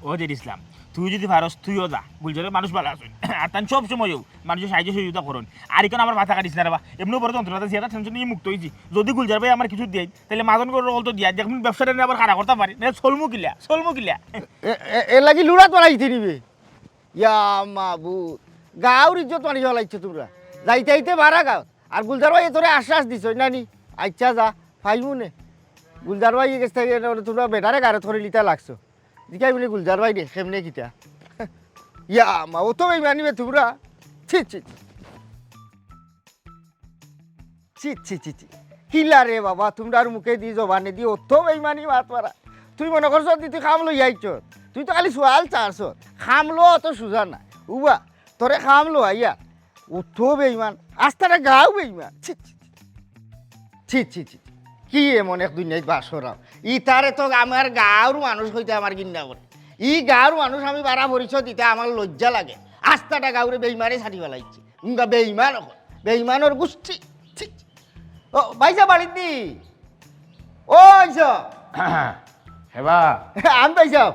ও জেড ইসলাম, তুই যুদি পারস তুইও যা। গুলজার ভাইর মানুষ ভালা আছইন। আর তাইন সব সময়ও মানষর সাহায্য সহযোগিতা করইন। আর ইখান আমার মাথা কাটিস না রে বা। এমনেও বড় যন্ত্রণা আছে, ইটা টেনশন নিয়া মুক্ত অইছি। যুদি গুলজার ভাইয়ে আমার কিছু দেইন, তাইলে মাজন করে অকল তো দিয়া, দেখমু ব্যবসাটা নিয়া আবার খাড়া করতা পারি। না চলমু কিলা, চলমু কিলা। এ, এ, এর লাগি লুড়াত মারাইতে নিবে। ইয়া মাবুদ, গাঁওর ইজ্জত মারি ফালাইছো তুমরা। যাইতে যাইতে বারা গাঁওত। আর গুলজার ভাইয়ে তোরে আশ্বাস দিছইন না নি? আইচ্ছা যা, পাইমু নে। গুলজার ভাইর গেছ থাকি তুমরা বেটারে গারত করিলিতা লাগছো। জিকাই বুলে গুলজার ভাইরে, কেমনে কিতা? ইয়া মা, অত বেইমানি বে তুমরা। ছি, ছি, ছি। ছি, ছি, ছি, ছি। কিলা রে বাবা, তুমরার মুখেদি জবানেদি অত বেইমানি মাত মারা। তুই মনো করছস দি তুই কাম লইয়া আইছস? তুই তো খালি সুয়াল চারছস। কাম লওয়া অত সুজা না। উবা, তোরে কাম লওয়াইয়া। অত বেইমান। আস্তাটা গাঁও বেইমান। ছি, ছি, ছি। ছি, ছি, ছি, ছি। কি এমন এক দুনিয়াত বাস করাও? ইতারে তো আমার গাঁওর মানুষ কইতে আমার ঘিন্না করে। ই গাঁওর মানুষ আমি বারা পরিচয় দিতে আমার লজ্জা লাগে। আস্তাটা গাঁওরে বেইমানে ছাড়ি ফালাইছে। উঙ্গা বেইমান অকল। বেইমানর গুষ্টি। ছি, ছি। ও, ভাইসাব বাড়িত নি? ও, আইছো? হেবা। আমি ভাইসাব।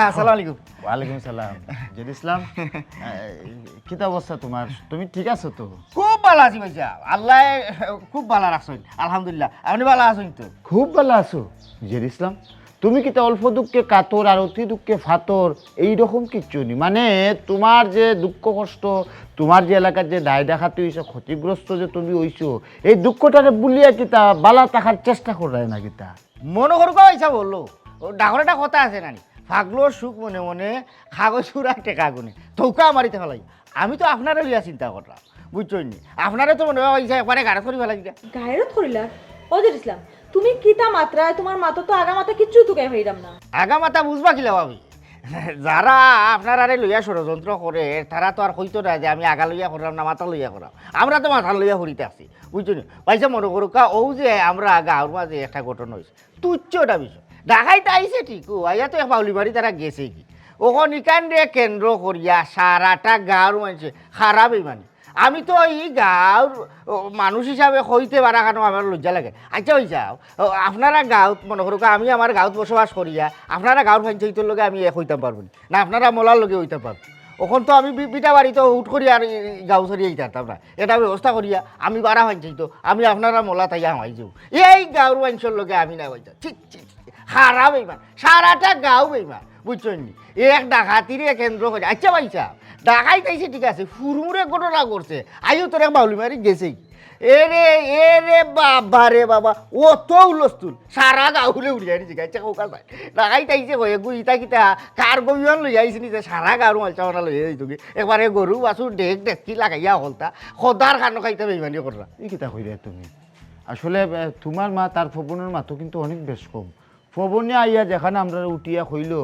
আসসালামু আলাইকুম। ওয়ালাইকুম সালাম। জেড ইসলাম, এ, কিতা অবস্থা তুমার? তুমি ঠিক আছো তো? খুব ভালা আছি ভাইসাব। আল্লায় খুব ভালা রাখছইন। আলহামদুলিল্লাহ। আপনে ভালা আছইন তো? খুব ভালা আছো, জেড ইসলাম। তুমি কিতা অল্প দুঃখে কাতর আর অতি দুঃখে ফাতর, এইরকম কিচ্ছু নি? মানে, তুমার যে দুঃখ কষ্ট, তুমার যে এলাকার যে দায় ডাকাতি অইছে, ক্ষতিগ্রস্ত যে তুমি অইছো, এই দুঃখটারে ভুলিয়া কিতা ভালা থাকার চেষ্টা কররায় না কিতা? মনো করুক্কা ভাইসাব অইলো, ও ডাঙর একটা কথা আছে না নি, "পাগলর সুখ মনে মনে, কাগজ ফুরায় টেকা গুনে।" তৌকা আমারে ইতা ফালাই। আমি তো আপনারে লইয়া চিন্তা কররাম, বুঝছইন নি? আপনারে তো মনে অয় ভাইসাব একবারে গারত করি ফালাই দিতা। গারত করিলা? ও জেড ইসলাম, তুমি কিতা মাতরায়? তুমার মাতো তো আগা মাথা কিচ্ছু তুকাই পাইরাম না। আগা মাথা বুঝবা কিলা ভাবি? যারা আপনারারে লইয়া ষড়যন্ত্র করের, তারা তো আর কইতো না যে আমি আগা লইয়া কররাম না মাথা লইয়া কররাম। আমরা তো মাথা লইয়া করিতে আছি, বুঝছো নি? ভাইসাব মনো করুক্কা, অউ যে আমরা গাঁওর মাঝে একটা ঘটনা অইছে, তুচ্ছ একটা বিষয়। ডাকাইত আইছে ঠিক, ও আইয়া তো এক বাউলি মারি তারা গেছেগি। অখন ইখানরে কেন্দ্র করিয়া সারাটা গাঁওর মানষে খারাপ বেইমানি। আমি তো ই গাঁওর, ও, মানুষ হিসাবে কইতে পারা কেনে আমার লজ্জা লাগে। আইচ্ছা, ভাইসাব, ও, আপনারা গাঁওত মনো করুক্কা, আমি আমার গাঁওত বসবাস করিয়া আপনারা গাঁওর পঞ্চায়েতর লগে আমি এক অইতাম পারবো নি? না আপনারা মলার লগে অইতাম পারবো? অখন তো আমি বি-, বিটা বাড়িত হুট করি আর ই গাঁও ছাড়িয়া যাইতাম পারতাম না। এটা ব্যবস্থা করিয়া আমি বারা পঞ্চায়েত, আমি আপনারা মলাত আইয়া হামাই যাইমু। এই গাঁওর মানষর লগে আমি না অইতাম। ছি, ছি, ছি, ছি। খারাপ বেইমান, সারাটা গাঁও বেইমান, বুঝছইন নি? এক ডাকাতিরে কেন্দ্র করি। আইচ্ছা ভাইসাব, ডাকাইত আইছে ঠিক আছে, হুরমুরে ঘটনা করছে, আইও তোর এক বাউলি মারি গেছেগি। এরে, এরে বাবা রে বাবা, অত হুলস্থুল, সারা গাঁও হুলে উড়িয়া নিছে। আইচ্ছা, কউক্কা চাই। ডাকাইত আইছে কয়, এগু ইতা কিতা, কার গো বিমান লইয়া আইছে নি যে সারা গাঁওর মালসামানা লইয়া যাইতোগি। একবারে গরু, বাছুর, ডেক, ডেকচি লাগাইয়া হকলতা, খোদার খানো খাইতা বেইমানি কররা। ই কিতা কইরায় তুমি? আসলে, এ, তুমার মা তার ফবনর মাতো কিন্তু অনেক বেশ কম। ফবনে আইয়া যেখানে আমরারে উঠিয়া কইলো,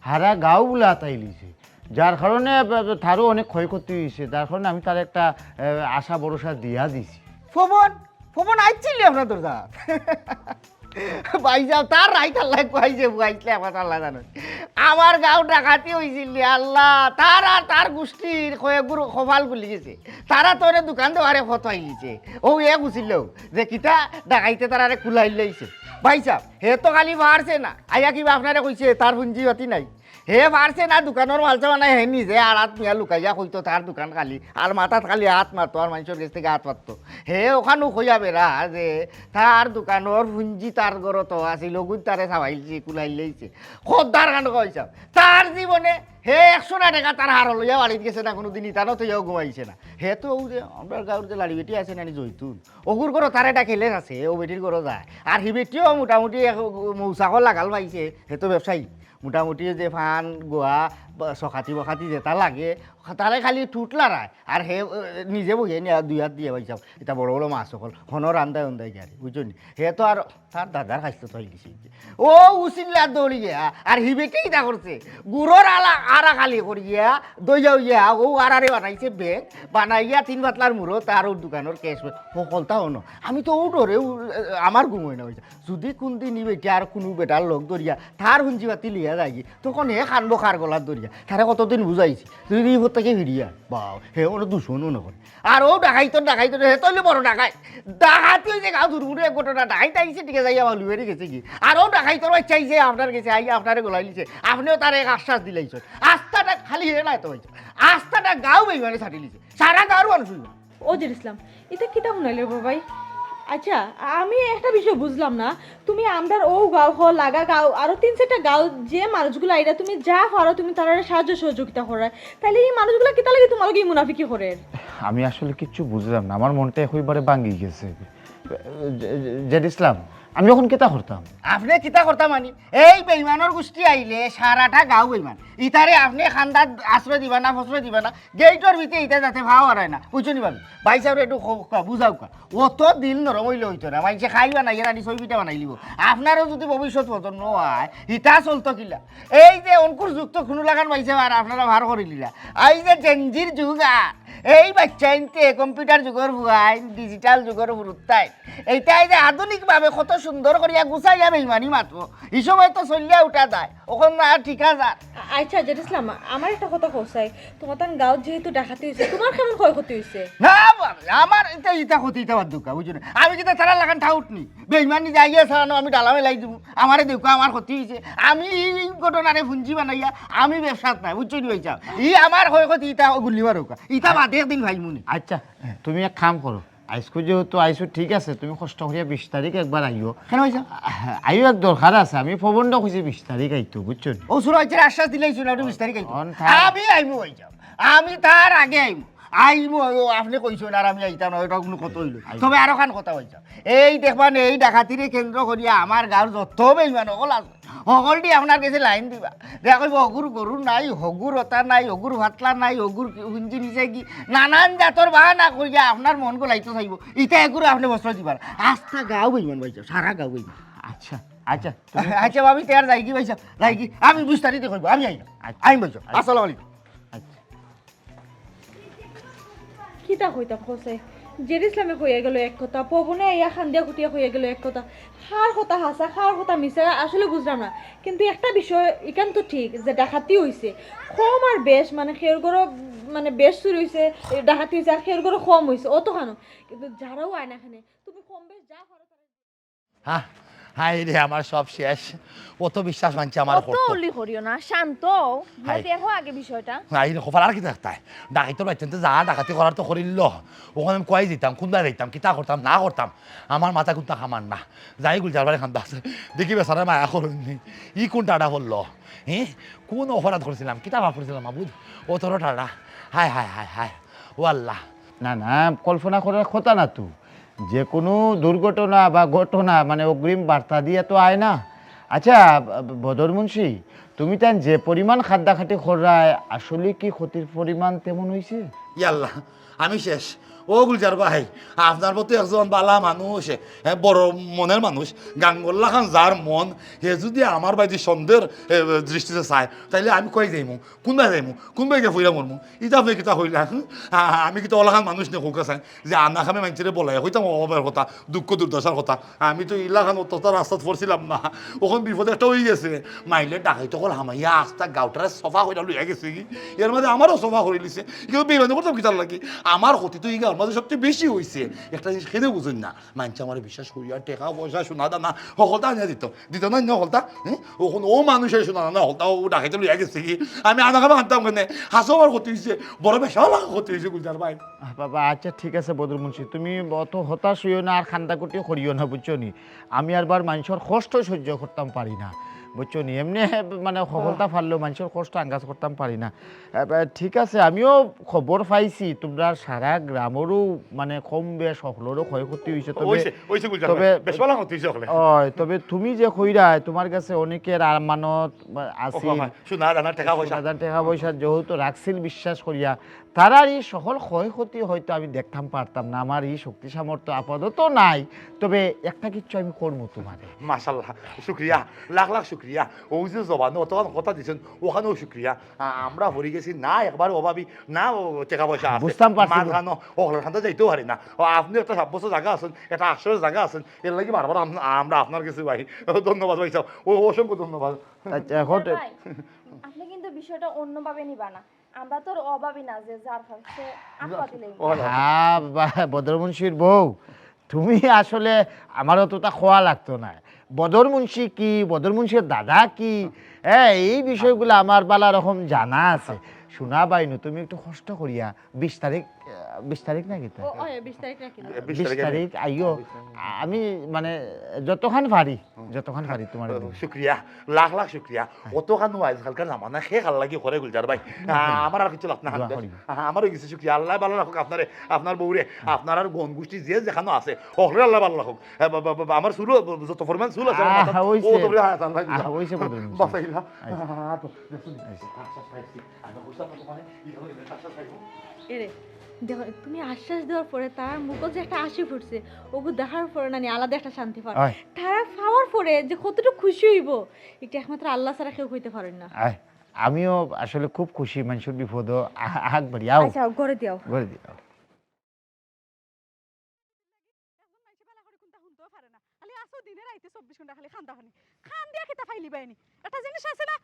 হারা গাঁও বুলে আতাইলিছে। যার কারণে, এ, এ, তারও অনেক ক্ষয়ক্ষতি অইছে। যার কারণে আমি তারে একটা, এ, আশা ভরসা দিয়া দিছি। ফবন, ফবন আইছিল নি আপনার দরজাত? ভাইসাব, তার রাইত আল্লায় কুয়াইছে, কুয়াইছলে আমার আল্লায় জানইন। আমার গাঁও ডাকাতি অইছিল নি, আল্লাহ, তার আর তার গুষ্টির কয়েকগুর কপাল খুলি গেছে। তারা তো অনে দোকান দেওয়ারে ফত পাইলিছে। অউ এক উছিল যে কিতা ডাকাইতে তারারে কুলাইলাইছে। ভাইসাব, হে তো খালি পারছে না, আইয়া কিবা আপনারে কইছে, তার পুঞ্জিপাতি নাই। হে পারছে না, দোকানর মালসামানা হে নিজে আড়াত নিয়া লুকাইয়া কইতো তার দোকান খালি, আর মাথাত খালি আত মারতো, আর মানষর গেছ থাকি আত মারতো। হে অখানউ কইয়া বেড়া যে তার দোকানর পুঞ্জি তার ঘরো তো আছিল, অগুইন তারে চাবাইলছে, কুলাইলাইছে। খোদার খানো কইছাম, তার জীবনে হে একশো টেকা তার হারো লইয়া বাড়িত গেছে না, কুনুদিন ইতানো থইয়াও ঘুমাইছে না। হে তো অউ যে আমরার গাঁওর যে লাড়ি বেটি আছে না নি, জৈতুন, অগুর ঘরো তার একটা কেলেস আছে, অউ বেটির ঘরো যায়। আর হি বেটিও মোটামুটি এক মৌচাকর লাগাল পাইছে, হে তো ব্যবসায়ী। মোটামুটি যে পান, গুয়া, বা সকাতি বকাতি যেটা লাগে, তারে খালি ঠুট লড়ায়। আর হে, এ, নিজে বইয়া নিয়া দুই হাত দিয়া ভাইসাব, ইতা বড় বড় মাছ অকল, হনো রান্দায় উন্দায় গিয়া রে, বুঝছো নি? হে তো আর তার দাদার খাইছলত পাইলিছে। ও উসিল্লা দৌড়ি গিয়া, আর হি বেটি ইতা করছে, গুড়র আলা, আরা খালি করি গিয়া, দইয়া উইয়া, ও আরারে বানাইছে বেগ, বানাইয়া তিন পাতলার মুড়ো, তার ওর দোকানর ক্যাশ, হকলতা হনো। আমি তো ও ডরে, উ-, আমার ঘুম হয় না, ভাইসাব। যদি কোন দিন ই বেটি আর কুনু বেটার লগ ধরিয়া, তার হুঞ্জি বাতি লিয়া যায়গি, তখন হে কানবো কার গলাত ধরিয়া। তারে কতদিন বুঝাইছি, তুই ই পথ থাকি ফিরিয়া আয়। বাও, হে ওর দুশমন মনে করে। আর ও ডাকাইতর, ডাকাইতর, হে তো অইলে বড় ডাকাইত। ডাকাতি অইছে গাঁও দুর্গুরে এক ঘটনা, ডাকাইত আইছে, ঠিক আছে, আইয়া বালু বেরি গেছে কি। আর ও ডাকাইতর বাচ্চা আইছে আপনার গেছে, আইয়া আপনারে গলাইলিছে। আপনেও তারে এক আশ্বাস দিলাইছইন। আস্তাটা খালি হে নায় তো ভাইসাব। আস্তাটা গাঁও বেইমানে ছাড়িলিছে। সারা গাঁওর মানুষ অইবা। ও জের ইসলাম, ইতা কিতা হুনাইলে রে ভাই? আচ্ছা, আমি একটা বিষয় বুঝলাম না। তুমি আমরার ও গাঁও হ, লাগা গাঁও, আরো তিন চাইরটা গাঁও, যে মানুষগুলা আইরা তুমি যা পারো তুমি তারারে সাহায্য সহযোগিতা করার, তাইলে ই মানুষগুলা কিতা লাগি তুমার লগে ই মুনাফিকি করের? আমি আসলে কিচ্ছু বুঝলাম না, আমার মনটা একেবারে ভাঙ্গি গেছে। জে-, জে-, জের ইসলাম, আমি অখন কিতা করতাম? আপনে কিতা করতা মানি? এই বেইমানর গুষ্টি আইলে সারাটা গাঁও বেইমান। ইতারে আপনে কান্দাত আশ্রয় দিবা না, প্রশ্রয় দিবা না, গেইটর ভিতরে ইতা যাতে পাও হারায় না, বুঝছো নি ভাবি? ভাইসাবরে একটু কউক্কা, বুঝাউক্কা। অত দিল নরম অইলে অইতো না, মাইনষে খাইবা না, ইয়ে রানি ছয় পিঠা বানাইলিবো। আপনারও যদি ভবিষ্যৎ প্রজন্ম অয়, ইতা চলতো কিলা? এই যে অঙ্কুর যুক্ত কুনু লাখান ভাইসাব আর আপনারা বার করিলিলা। এই যে জেনজির যুগ আর এই বাচ্চাইন্তে কম্পিউটার যুগর ফুয়াইন, ডিজিটাল যুগর ফুরুত্তাইন, এইটাই যে আধুনিকভাবে কত সুন্দর করিয়া গুছাইয়া বেইমানি মাতবো, ই সময় তো চলিয়া উঠা যায়, অখন না ঠিক আছে। আ-, আচ্ছা, জের ইসলাম, আমার একটা কথা কও চাই, তুমার তান গাঁওত যেহেতু ডাকাতি অইছে, তুমার কেমন ক্ষয়ক্ষতি অইছে? না বাবা, আমার ইতা, ইতা ক্ষতি, ইতা বাদ দেউক্কা, বুঝছো নি? আমি কিতা তারার লাখান ঠাউট নি? বেইমানি যাইয়া সারানো, আমি ডালা মেলাই দিমু, আমারে দেউক্কা, আমার ক্ষতি অইছে, আমি ই, ই ঘটনারে পুঞ্জি বানাইয়া আমি ব্যবসাত নাই, বুঝছো নি ভাইসাব? ই আমার ক্ষয়ক্ষতি, ইতা গুল্লি মারউক্কা, ইতা বাদে একদিন পাইমু নি। আচ্ছা, তুমি এক কাম করো, আইজকু যেহেতু আইছো, ঠিক আছে, তুমি কষ্ট করিয়া বিশ তারিখ একবার আইও। কেনে ভাইসাব? আইও, এক দরকার আছে, আমি পবনরে কইছি বিশ তারিখ আইতো, বুঝছো নি? ও সুরা হইছে আশ্বাস দিলাইছইন, আপনে বিশ তারিখ আইতো। অন থাক। আমি আইমু ভাইসাব, আমি তার আগে আইমু। আইমু, ও আপনে কইছইন আর আমি আইতাম না, ওটা কুনু কথা অইলো? আইও। তবে আরোখান কথা ভাইসাব, এই দেখবা নে, এই ডাকাতিরে কেন্দ্র করিয়া আমার গাঁওর যত বেইমান অকল আছে, হকলটি আপনার গেছে লাইন দিবা। দেখা কইবো, হগুর গরু নাই, হগুর অতা নাই, হগুর ফাতলা নাই, হগুর কি-, হুঞ্জি নিছে কি, নানান জাতর বাহানা করিয়া আপনার মন গলাইতো চাইবো। ইতা এগুরে আপনে প্রশ্রয় দিবা না। আস্তা গাঁও বেইমান ভাইসাব, সারা গাঁও বেইমান। আচ্ছা, আচ্ছা, তুমি আচ্ছা, আমি তে আর যাইগি ভাইসাব, যাইগি। আমি বিশ তারিখে কইবো, আমি আইমু। আচ্ছা। আইমু ভাইসাব। আচ্ছা। আসসালামু আলাইকুম। আচ্ছা। কিতা কইতাম কও চাই? জের ইসলামে কইয়া গেল এক কথা, পবনে আইয়া কান্দিয়া কুটিয়া কইয়া গেল এক কথা। কার কথা হাছা, কার কথা মিছা, আসলে বুঝলাম না। কিন্তু একটা বিষয় ইখান তো ঠিক যে ডাকাতি অইছে, কম আর বেশ, মানে, কেউর ঘরো, মানে, বেশ চুরি অইছে, ডাকাতি অইছে, আর কেউর ঘরো কম অইছে, অত খানো। কিন্তু যারাও আয় না কেনে, তুমি কম বেশ যা পারো তারা হা, হায় রে, আমার সব শেষ। অত বিশ্বাস ভাঙছে আমার অত করতো। উলি করিও না, শান্ত। হায়। দেখো আগে বিষয়টা। হায় রে, কপাল আর কিতা দেখতায়? ডাকাইতর বাচ্চাইন্তে যা ডাকাতি করার তো করিল। অখন আমি কই যাইতাম, কুনবায় যাইতাম, কিতা করতাম, না করতাম, আমার মাথা কুন্তা কামার না। যাই গুলজার বাড়ি কান্দাত। দেখি বেচারায় মায়া করইন নি। ই কুন টাটা পড়লো? হে? কুন অপরাধ করছিলাম? কিতা পাপ করছিলাম, মাবুদ? অত বড় টাটা। হায়, হায়, হায়, হায়। ও আল্লাহ। না, না, কল্পনা করার কথা না তো। যে কোনো দুর্ঘটনা বা ঘটনা, মানে, অগ্রিম বার্তা দিয়া তো আয় না। আচ্ছা, ব-, বদর মুন্সি, তুমি তাইন যে পরিমাণ কান্দাকাটি কররায়, আসলে কি ক্ষতির পরিমাণ তেমন অইছে? ইয়াল্লা, আমি শেষ। ও গুলজার ভাই, আপনার মতো একজন বালা মানুষ, হ্যাঁ, বড় মনের মানুষ, গাঙ্গল্লা খান যার মন, হে যদি আমার বায়দি সন্দেহর, এ, দৃষ্টিতে চায়, তাইলে আমি কই যাইমু? কুনবায় যাইমু? কুনবায় গিয়া পইড়া মরমু? ইতা আপনে কিতা কইলা, হুম? আ-, আমি কিতা অলাখান মানুষ নি কউক্কা চাইন? যে আনা কামে মাইনষরে বলাইয়া কইতাম অভাবর কথা, দুঃখ দুর্দশার কথা। আমি তো ইলাখান অত্যাচার রাস্তাত পড়ছিলাম না। অখন বিপদ একটা অইগেছে। মাইলে ডাকাইত অকল হামাইয়া আস্তা গাঁওটারে সফা করিয়া লইয়া গেছেগি। এর মাঝে আমারেও সফা করিলিছে। কিন্তু বেইমানি করতাম কিতার লাগি? আমার ক্ষতি তো ই গাঁওর মাঝে সবচেয়ে বেশি অইছে। একটা জিনিস কেনে বুঝইন না। মাইনষে আমারে বিশ্বাস করিয়া টেকা পয়সা সোনা দানা হকলতা আনিয়া দিত। দিত না, না হকলতা? হ্যাঁ? অখন ও মানুষে সোনা দানা হকলতা ও ডাকাইতে লইয়া গেছেগি। আমি আনা কামে কানতাম কেনে? হাছাউ আমার ক্ষতি অইছে। বড় বিশাল ক্ষতি অইছে গুলজার ভাই। আহ, বাবা, আচ্ছা, ঠিক আছে বদর মুন্সি, তুমি অত হতাশ অইও না আর কান্দাকুটি করিও না, বুঝছো নি? আমি আরবার মাইনষর কষ্ট সহ্য করতাম পারি না। বুঝছো নি? এমনে মানে হকলতা পারলেও মানষর কষ্ট আন্দাজ করতাম পারি না। আহ, ঠিক আছে, আমিও খবর পাইছি তোমরা সারা গ্রামরও মানে কম বেশ হকলরও ক্ষয়ক্ষতি হইছে, তবে অইছে, অইছে গুলজার তবে ভাই। বেশ ভালা ক্ষতি অইছে হকলে। অয়, তবে তুমি যে কইরায়, তোমার গেছে অনেকের আমানত, আহ, ও, আছিল, হয়, হয়। সোনা দানা, টেকা পয়সা। সোনা দানা, টেকা পয়সা যেহেতু রাখছিল বিশ্বাস করিয়া, তারার এই সকল ক্ষয়ক্ষতি হয়তো আমি দেখতাম পারতাম না, আমার এই শক্তি সামর্থ্য আপাতত নাই, তবে একটা কিচ্ছু আমি করবো তোমারে। মাশাআল্লাহ, শুক্রিয়া, লাখ লাখ শুক্রিয়া। ও যে জবানো অতখান কথা দিছেন, ওখানেও শুক্রিয়া। আ-, আমরা হরি গেছি না একবার অভাবী, না ও টেকা পয়সা আছে। বুঝতাম পারছি। মাঝখানো হকলর খান্তা যাইতেও পারি না। ও, আপনি একটা সাব্যস্ত জায়গা আছেন, একটা আশ্রয়ের জায়গা আছেন, এর লাগি বারবার আম-, আমরা আপনার কাছে ভাই। ধন্যবাদ ভাই সাহেব, ও, অসংখ্য ধন্যবাদ। আচ্ছা, এখন ভাই, আপনি কিন্তু বিষয়টা অন্যভাবে নিবা না। আমরা তো আর অভাবী না যে যার কাছে আকুয়া দিলেই। ও, হ্যাঁ, বা-, বদর মুন্সির বউ, তুমি আসলে আমার অতটা খোয়া লাগতো না। বদর মুন্সি কি, বদর মুন্সির দাদা কি, হ্যাঁ, এই বিষয়গুলো আমার বালা রকম জানা আছে। শোনা বাইনু, তুমি একটু কষ্ট করিয়া বিশ তারিখ, আহ, বিশ তারিখ না কিতা? ও, ও, বিশ তারিখ নাকি? বিশ বিশ তারিখ। তারিখ আইও। হ্যাঁ, বিশ তারিখ। আমি মানে যতখান পারি, যতখান পারি তোমার ও, দিন। শুক্রিয়া, লাখ লাখ শুক্রিয়া। হ্যাঁ। অতখান আজকালকার জামানা খে খাল লাগি করে গুলজার ভাই। আ, আমার আর কিছু লাগতো না, দোয়া করি। আ, আমার অই গেছে, শুক্রিয়া। আল্লাহ ভালা রাখুক আপনারে, আপনার বউরে, আপনার আর গন গুষ্টি যে যেখানো আছে, হকলরে আল্লাহ ভালা রাখুক। হ্যাঁ, বা-, বা-, বা-, আমার চুলও যত পরিমাণ চুল আছে আমার আহ, মাথাত, অইছে। ও তবে হ্যাঁ, আল্লাহ দিলা। আহ, অইছে বদর মুন্সি। বাঁচাইলা। আইছে। আ, তো, দেখুন, আইছে। আশ্বাস পাইছি। আমি বুঝলাম না তোমারে, এই ধরনের আশ্বাস পাইবো। এরে, দেখো, তুমি আশ্বাস দেওয়ার পরে তার মুখো যে একটা হাসি ফুটছে, ওগু দেখার পরে না নি আলাদা একটা শান্তি পার। অয়। তারা পাওয়ার পরে যে কতটুকু খুশি হইব, এটা একমাত্র আল্লাহ ছাড়া কেউ কইতে পারেন না। অয়, আমিও আসলে খুব খুশি, মানুষের বিপদও আ-, আগ বাড়ি, আও। আচ্ছা, ঘরে দিও। ঘরে দিও। একজন মাইনষে বালা করি কুনতা হুনতেও পারে না। খালি আসো দিনে রাইতে চব্বিশ ঘন্টা খালি কান্দা কানি। কান্দিয়া কিতা পাইলিবায়নি? একটা জিনিস আছে না?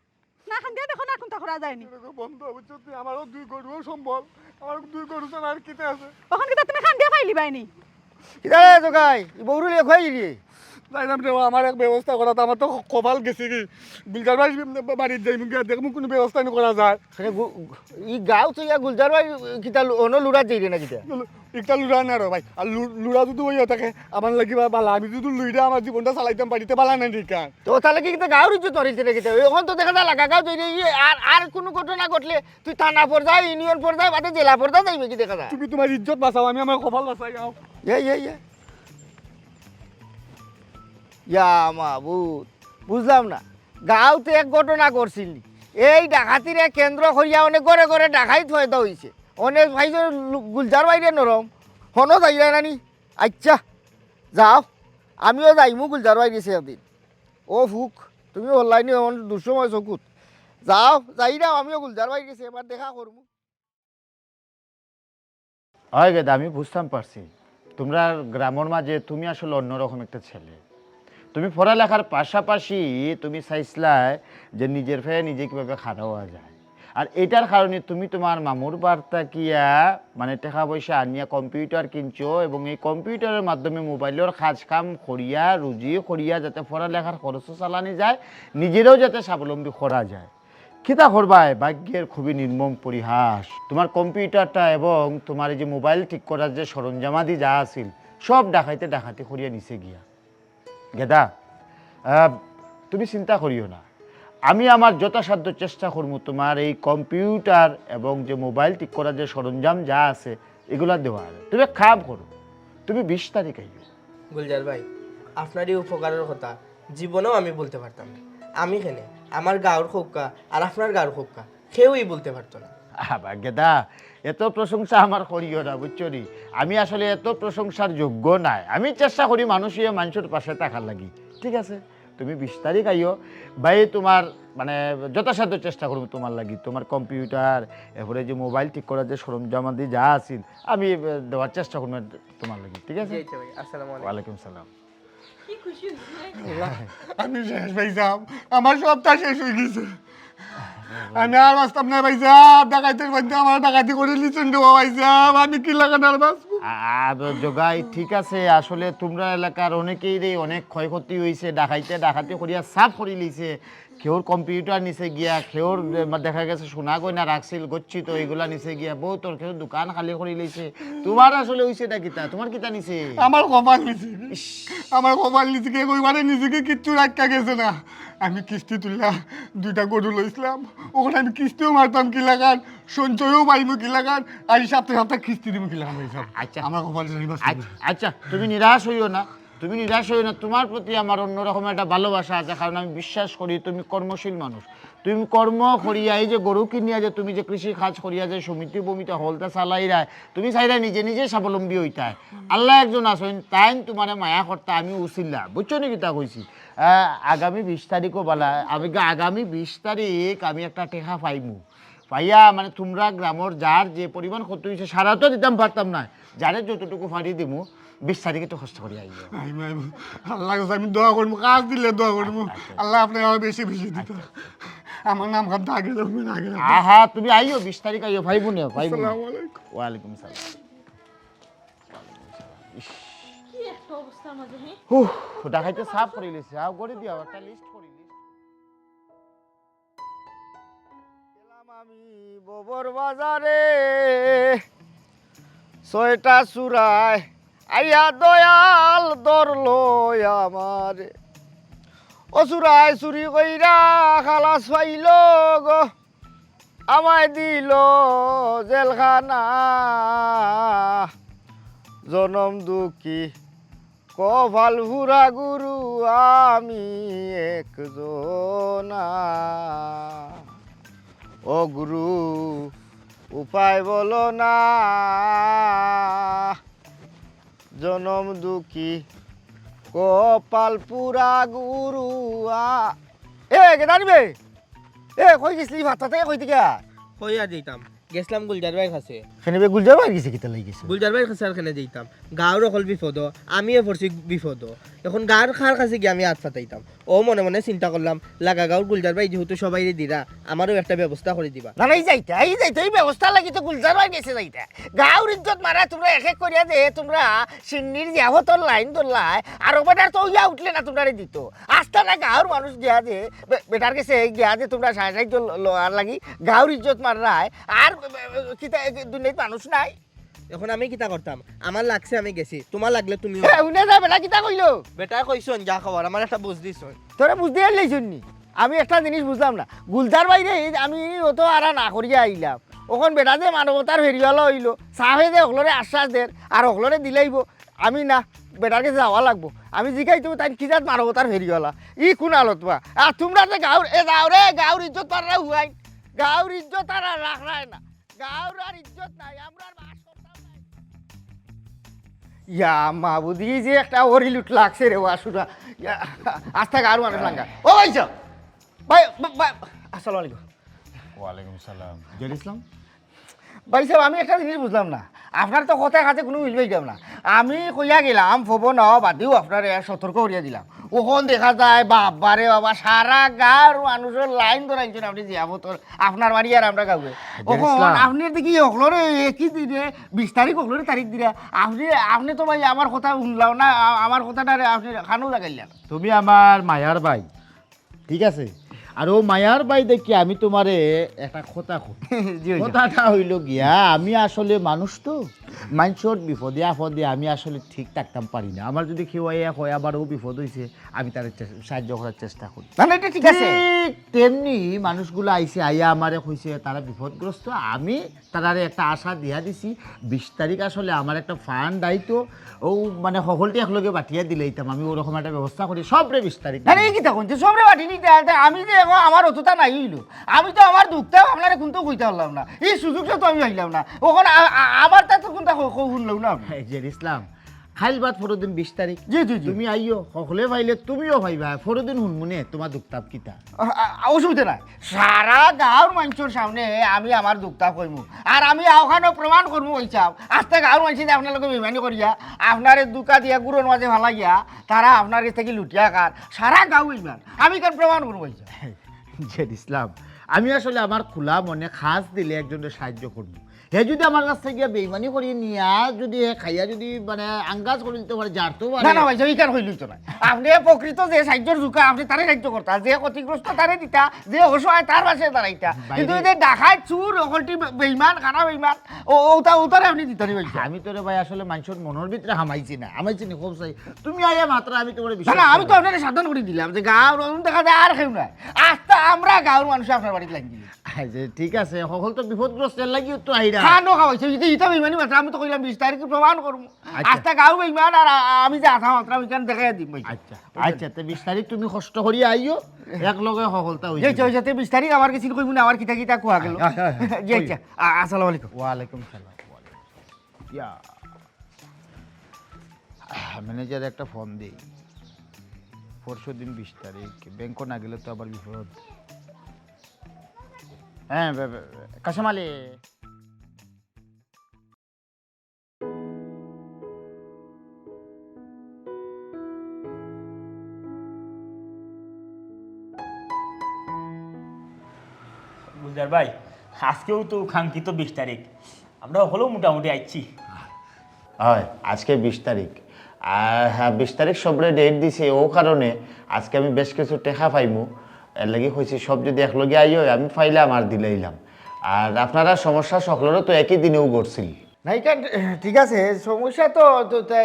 না কান্দিয়া দেখো না কুনতা করা যায়নি। এরকম বন্ধ, বুঝছো তুই? আমারও দুই গরুও সম্বল, আমার দুই গরু ছাড়া আর কিতা আছে? অখন কিতা তুমি কান্দিয়া পাইলিবায়নি? কিতা রে জগাই? ই বউরু লেখো আইরে। যাইরাম রে, আমার এক ব্যবস্থা করা, তো আমার তো কপাল গেছে কি। গুলজার ভাই বাড়িত যাইমু গিয়া দেখমু কুনু ব্যবস্থা নি করা যায়। মানে গু-, ই গাঁও তো ইয়া গুলজার ভাই কিতা লু-, অনো লুড়া যাইরে না কিতা? একটা লুড়া না রে ভাই, আর লু-, লুড়া যদি অইয়া থাকে, আমার লাগি বা বালা, আমি যদি লুইরা আমার জীবনটা চালাইতাম পারি, তে বালা নায় নি কান। তো তাহলে কি কিন্তু গাঁওর ইজ্জত ধরিছে রে কিতা? অখন তো দেখা যায় লাগা গাঁও তৈরি, ই আর, আর কুনু ঘটনা ঘটলে তুই থানা পর্যায়ে, ইউনিয়ন পর্যায়ে, বাদে জেলা পর্যায়ে যাইবে কি দেখা যায়? তুমি তোমার ইজ্জত বাঁচাও, আমি আমার কপাল বাঁচাই, আও। ইয়ে, ইয়ে, ইয়ে। ইয়া মাবুদ, বুঝলাম না, গাঁওতে এক ঘটনা ঘটছিল নি? এই ডাকাতিরে কেন্দ্র করিয়া অনেক ঘরে ঘরে ডাকাইত পয়দা অইছে। অনেক ভাই যে লু-, গুলজার ভাইরে নরম, হনো যাইরা নানি? আচ্ছা, যাও, আমিও যাইমু গুলজার ভাইরে সে একদিন। ও ফুক, তুমি অনলাইনে অন দুঃসময় চকুত। যাও, যাইরাম, আমিও গুলজার ভাইরে সে এবার দেখা করমু। অয় গেদা, আমি বুঝতাম পারছি, তোমরার গ্রামর মাঝে তুমি আসলে অন্যরকম একটা ছেলে। তুমি পড়ালেখার পাশাপাশি তুমি চাইছলায় যে নিজের পায়ে নিজে কিভাবে খাড়া অওয়া যায়। আর এটার কারণে তুমি তোমার মামুর বাড়ি থাকিয়া, মানে, টেকা পয়সা আনিয়া কম্পিউটার কিনছো এবং এই কম্পিউটারের মাধ্যমে মোবাইলর কাজ কাম করিয়া, রুজি করিয়া যাতে পড়ালেখার খরচও চালানি যায়, নিজেরেও যাতে স্বাবলম্বী করা যায়। কিতা করবায়, ভাগ্যের খুবই নির্মম পরিহাস। তোমার কম্পিউটারটা এবং তোমার এই যে মোবাইল ঠিক করার যে সরঞ্জামাদি যা আছিল, সব ডাকাইতে ডাকাতি করিয়া নিছে গিয়া। গেদা, আহ, তুমি চিন্তা করিও না, আমি আমার যথাসাধ্য চেষ্টা করমু তোমার এই কম্পিউটার এবং যে মোবাইল ঠিক করার যে সরঞ্জাম যা আছে, এগুলা দেওয়ার। তুমি এক কাম করো, তুমি বিশ তারিখ আইও। গুলজার ভাই, আপনার এই উপকারের কথা জীবনেও আমি ভুলতে পারতাম না। আমি কেনে, আমার গাঁওর কউক্কা আর আপনার গাঁওর কউক্কা, কেউই ভুলতে পারতো না। আবা গেদা, এত প্রশংসা আমার করিও না, বুঝছো নি? আমি আসলে এত প্রশংসার যোগ্য নায়। আমি চেষ্টা করি মানুষ অইয়া মানুষর পাশে থাকার লাগি, ঠিক আছে? তুমি বিশ তারিখ আইও, ভাই তোমার মানে যথাসাধ্য চেষ্টা করমু তোমার লাগি, তোমার কম্পিউটার, এরপরে যে মোবাইল ঠিক করার যে সরঞ্জামাদি যা আছিল, আমি, আহ, দেওয়ার চেষ্টা করমু তোমার লাগি, ঠিক আছে? জি, আচ্ছা ভাই, আসসালামু আলাইকুম। ওয়ালাইকুম সালাম। কি খুশি হইছি রে। আল্লাহ, আমি শেষ পাইছাম, আমার সবটা শেষ অই গেছে। আমি আর বাঁচতাম না ভাইসাব, ডাকাইতের মধ্যে আমার ডাকাতি করি লিছেন রে ভাইসাব, আমি কিলাখান আর বাঁচমু? আ-, আ-, জগাই, ঠিক আছে, আসলে তোমরা এলাকার অনেকেইরই অনেক ক্ষয়ক্ষতি অইছে, ডাকাইতে ডাকাতি করিয়া সাফ করি লিছে, কেউর কম্পিউটার নিছে গিয়া, কেউর, এ, দেখা গেছে সোনা গয়না রাখছিল গচ্ছিত, ইগুলা নিছে গিয়া, বউতর কেউ দোকান খালি করি লিছে। তোমার আসলে অইছেটা কিতা? তোমার কিতা নিছে? আমার কপাল নিছে। ইস। আমার কপাল নিজেকে কইবারে নিজেকে কিচ্ছু রাখা গেছে না। আমি কিস্তি তুললাম, দুইটা গরু লইছিলাম, ওখানে আমি কিস্তিও মারতাম কি লাগান, সঞ্চয়ও পাইমু কি লাগান, আর এই সপ্তাহে সপ্তাহে কিস্তি দিমু কি লাগান ভাই সাহেব। আচ্ছা। আমার কপাল জানি বাঁচবে না। আচ্ছা, আচ্ছা, তুমি নিরাশ হইও না, তুমি নিরাশ হইও না। তোমার প্রতি আমার অন্যরকম একটা ভালোবাসা আছে, কারণ আমি বিশ্বাস করি তুমি কর্মশীল মানুষ। তুমি কর্ম করিয়া, এই যে গরু কিনিয়া, যে তুমি যে কৃষি কাজ করিয়া, যে সমিতি ভূমিতে হলতা চালাইরায়, তুমি চাইরায় নিজে নিজে স্বাবলম্বী হইতায়। আল্লাহ একজন আছেন, তাইন তোমারে মায়া করতা, আমি উছিলা, বুঝছো নি কিতা কইছি? আহ, আগামী বিশ তারিখও বালা, আমি গা-, আগামী বিশ তারিখ আমি একটা টেকা পাইমু। পাইয়া মানে তোমরা গ্রামর যার যে পরিমাণ ক্ষতি হইছে, সারা তো দিতাম পারতাম না, যারে যতটুকু পারি দিমু। বিশ তারিখে তো কষ্ট করি আইও। আইমু, আইমু। আল্লাহ কাছে আমি দোয়া করবো, কাজ দিলে দোয়া করবো। আল্লাহ আপনার আরো বেশি বেশি দিত। আমার নাম খান আগে রাখবেন, আগে রাখবেন। আহা, তুমি আইও, বিশ তারিখ আইও, পাইবো না, পাইবো না। আসসালামু আলাইকুম। ওয়ালাইকুম সালাম। ইশ। কি একটা অবস্থার মাঝে, হ্যাঁ? হুহ, ডাকাইতে সাফ করি লিছি, আও করে দিও, একটা লিস্ট করি লিস্ট। গেলাম আমি ববর বাজারে, ছয়টা চুরায় আইয়া দয়াল ধরলো আমারে। ও চুরায় চুরি কইরা খালাস পাইল গো, আমায় দিল জেলখানা। জনম দুঃখী কপাল পুরা গুরু আমি একজনা। ও গুরু, উপায় বলো না, জনম দুঃখী কপাল পুরা গুরু আ-, এ, গেদানি বে? এ, কই গেছলি? ভাত খাইতে কই দিকা? কই আর যাইতাম? গেছলাম গুলজার ভাইর কাছে। কেনে বে, গুলজার ভাইর গেছে কিতা লাগি গেছে? গুলজার ভাইর কাছে আর কেনে যাইতাম? গাঁওর অকল বিপদ, আমিও পড়ছি বিপদ। এখন গাঁওর কার কাছে গিয়া আমি আত পাতাইতাম? ও মনে মনে চিন্তা করলাম, লাগা গাঁওর গুলজার ভাই যেহেতু সবাইরে দিরা, আমারও একটা ব্যবস্থা করি দিবা। না, না, এই যাইতা, এই যাইতা, এই ব্যবস্থা লাগি তো গুলজার ভাইর গেছে যাইতা। গাঁওর ইজ্জত মারা তোমরা এক এক করিয়া যে তোমরা সিন্নির জিয়াফতর লাইন ধরলায়, আর ও বেটার তো ইয়া উঠলে না তোমরারে দিত। আস্তা না গাঁওর মানুষ গিয়া যে বে-, বেটার গেছে গিয়া যে তোমরা সাহায্য ল-, লওয়ার লাগি গাঁওর ইজ্জত মাররায়, আর বে-, বে-, কিতা দুনিয়াত মানুষ নাই? এখন আমি কিতা করতাম? আমার লাগছে আমি গেছি, তোমার লাগলে তুমিও। এ, হুনে যা বেটা কিতা কইলো? বেটায় কইছইন যা খবর, আমার একটা বুঝ দিছইন। তোরে বুঝ দিয়া লাইছইন নি? আমি একটা জিনিস বুঝলাম না। গুলজার ভাইরে আমি অত আরা না করিয়া আইলাম। অখন বেটা যে মানবতার ফেরিওয়ালা অইলো, সাফে যে অকলরে আশ্বাস দের, আর অকলরে দিলাইবো, আমি না, বেটার গেছে যাওয়া লাগবো। আমি জিকাইতো তাইন কি জাত মানবতার ফেরিওয়ালা, ই কোন আলত বা? আর তোমরা যে গাঁওর, এ যাও রে, গাঁওর ইজ্জত পাররা হুয়াই, গাঁওর ইজ্জত আর রাখরায় না। গাঁওর আর ইজ্জত নাই, আমরা আর বাস করতাম নাই। ইয়া মাবুদি, যে একটা অরি লুট লাগছে রে, ওয়া শুরা। ইয়া, আস্তা গাঁওর মানুষ লাঙ্গা। ও ভাই সাহেব, ভাই, ভাই, ভাই, আসসালামু আলাইকুম। ওয়ালাইকুম সালাম। জের ইসলাম? ভাই সাহেব, আমি একটা জিনিস বুঝলাম না, আপনার তো কথা কাছে কোনো মিল পাইলাম না। আমি কইয়া গেলাম, ফবো নেওয়া বাদেও আপনারে সতর্ক করিয়া দিলাম। অখন দেখা যায়, বাবারে বাবা, সারা গাঁওর মানুষর লাইন ধরাইছইন আপনি জিয়াফতর। আপনার বাড়ি আর আমরা গাঁওয়ে। জের অখন ইসলাম। আপনি দেখি অকলরে একই দিনে বিশ তারিখ অকলরে তারিখ দিরা। আপনি, আপনি তো ভাই আমার কথা হুনলাও না, আ-, আমার কথাটারে আপনি কানো লাগাইলা না। তুমি আমার মায়ার ভাই, ঠিক আছে? আর ও মায়ার ভাই দেখি আমি তোমারে একটা কথা কই। জি, জি। কথাটা হইল গিয়া, আমি আসলে মানুষ তো, মানষর বিপদে আপদে আমি আসলে ঠিক থাকতাম পারি না। আমার যদি কেউ আইয়া কয়, "আমার ও বিপদ হইছে", আমি তারে চে-, সাহায্য করার চেষ্টা করি। না, না, এটা ঠিক আছে। ঠিক তেমনি মানুষগুলা আইছে, আইয়া আমারে কইছে তারা বিপদগ্রস্ত, আমি তারারে একটা আশা দিয়া দিছি, বিশ তারিখ আসলে আমার একটা ফান্ড আইতো, ও মানে হকলটি একলগে বাটিয়া দিলাইতাম, আমি ওরকম একটা ব্যবস্থা করি, সবরে বিশ তারিখ। আরে, এই কিতা কইন, সবরে বাটি নিতে আনতে আমি যে এখন আমার অতটা নাই হইল, আমি তো আমার দুঃখটাও আপনারে কোনটাও কইতে পারলাম না, এই সুযোগটা তো আমি পাইলাম না। অখন আ-, আ-, আমার তা তো কোনটা ক-, ক-, শুনলাম না আমি। এই যে ইসলাম, খাইল বাদ পরদিন বিশ তারিখ। জি, জি, জি। তুমি আইও, হকলে পাইলে তুমিও পাইবা, পরদিন হুনমুনে তোমার দুঃখতাপ কিতা। আ-, আ-, অসুবিধা নাই, সারা গাঁওর মানষর সামনে আমি আমার দুঃখটা কইমু, আর আমি অখানো প্রমাণ করমু। ওই চাও, আস্তা গাঁওর মানষে যে আপনার লগে বেইমানি করিয়া, আপনারে ধুকা দিয়া গুরুর মাঝে ফালাইয়া, তারা আপনার গেছ থাকি লুটিয়া খার, সারা গাঁও বেইমান। আমি কেন প্রমাণ করমু? ওই চাও। জের ইসলাম, আমি আসলে আমার খোলা মনে কাজ দিলে একজনরে সাহায্য করমু। হে যদি আমার কাছ থাকি গিয়া বেইমানি করি নিয়া যদি হে খাইয়া যদি মানে আঙ্গাজ করি দিতে পারে, যার তো পারে। না না ভাই সাহেব, ইখান কইলে অইতো নায়। আপনে প্রকৃত যে সাহায্যর জুকা, আপনে তারে সাহায্য করতা, যে ক্ষতিগ্রস্ত তারে দিতা, যে অসহায় তার পাশে দাঁড়াইতা। ভাই কিন্তু রে। এই যে ডাকাইত, চুর, হকলটি বে-, বেইমান, খারাপ বেইমান, ও ওটা ওটারে আপনে দিতা নি ভাই সাহেব। আমি তোরে ভাই আসলে মানষর মনর ভিতরে হামাইছি না, হামাইছি নি খুব চাই। তুমি আইয়া মাত্র আমি তোমার না না, আমি তো আপনারে সাবধান করি দিলাম যে গাঁওর অন্য দেখা যায় আর কেউ না, আস্তা আমরা গাঁওর মানুষ আপনার বাড়িত লাগি। আচ্ছা, ঠিক আছে, হকল তো বিপদগ্রস্ত, এর লাগিও তো আইরা। খানো খাওয়াইছে, ইটা ইটা বেইমানি মাত্র, আমি তো কইলাম বিশ তারিখে প্রমাণ করমু। আচ্ছা। আস্তা গাঁওর বেইমান আর আ-, আমি যে আছা মাত্র আমি কেন দেখাই দিম ভাই। আচ্ছা, আচ্ছা, তে বিশ তারিখ তুমি কষ্ট করিয়া আইও, এক লগে হকলতা জি হইয়া আচ্ছা, ওই যাতে বিশ তারিখ আমার কিছু কইমু না, আমার কিতা কিতা কুয়া গেল। হ্যাঁ, হ্যাঁ, হ্যাঁ। জি আচ্ছা, আ- আসসালামু আলাইকুম। ওয়ালাইকুম সালাম। ইয়া। ম্যানেজার একটা ফোন দেই। পরশু দিন বিশ তারিখ, ব্যাংকো না গেলে তো আবার বিপদ। হ্যাঁ, বে- বে- কাশেম আলী। গুলজার ভাই, আজকেও তো কাঙ্ক্ষিত বিশ তারিখ, আমরা হকলেও মোটামুটি আইছি। হয়, আজকে বিশ তারিখ। আর হ্যাঁ, বিশ তারিখ সবরে ডেট দিছে, ও কারণে আজকে আমি বেশ কিছু টেকা পাইমু। এর লাগি কইছি, সব যদি একলগে আইও, আমি পাইলাম আর দিলাইলাম। আর আপনারা সমস্যা সকলেরও তো একই দিনেও ঘটছিল। না ইখান ঠিক আছে, সমস্যা তো তো- তো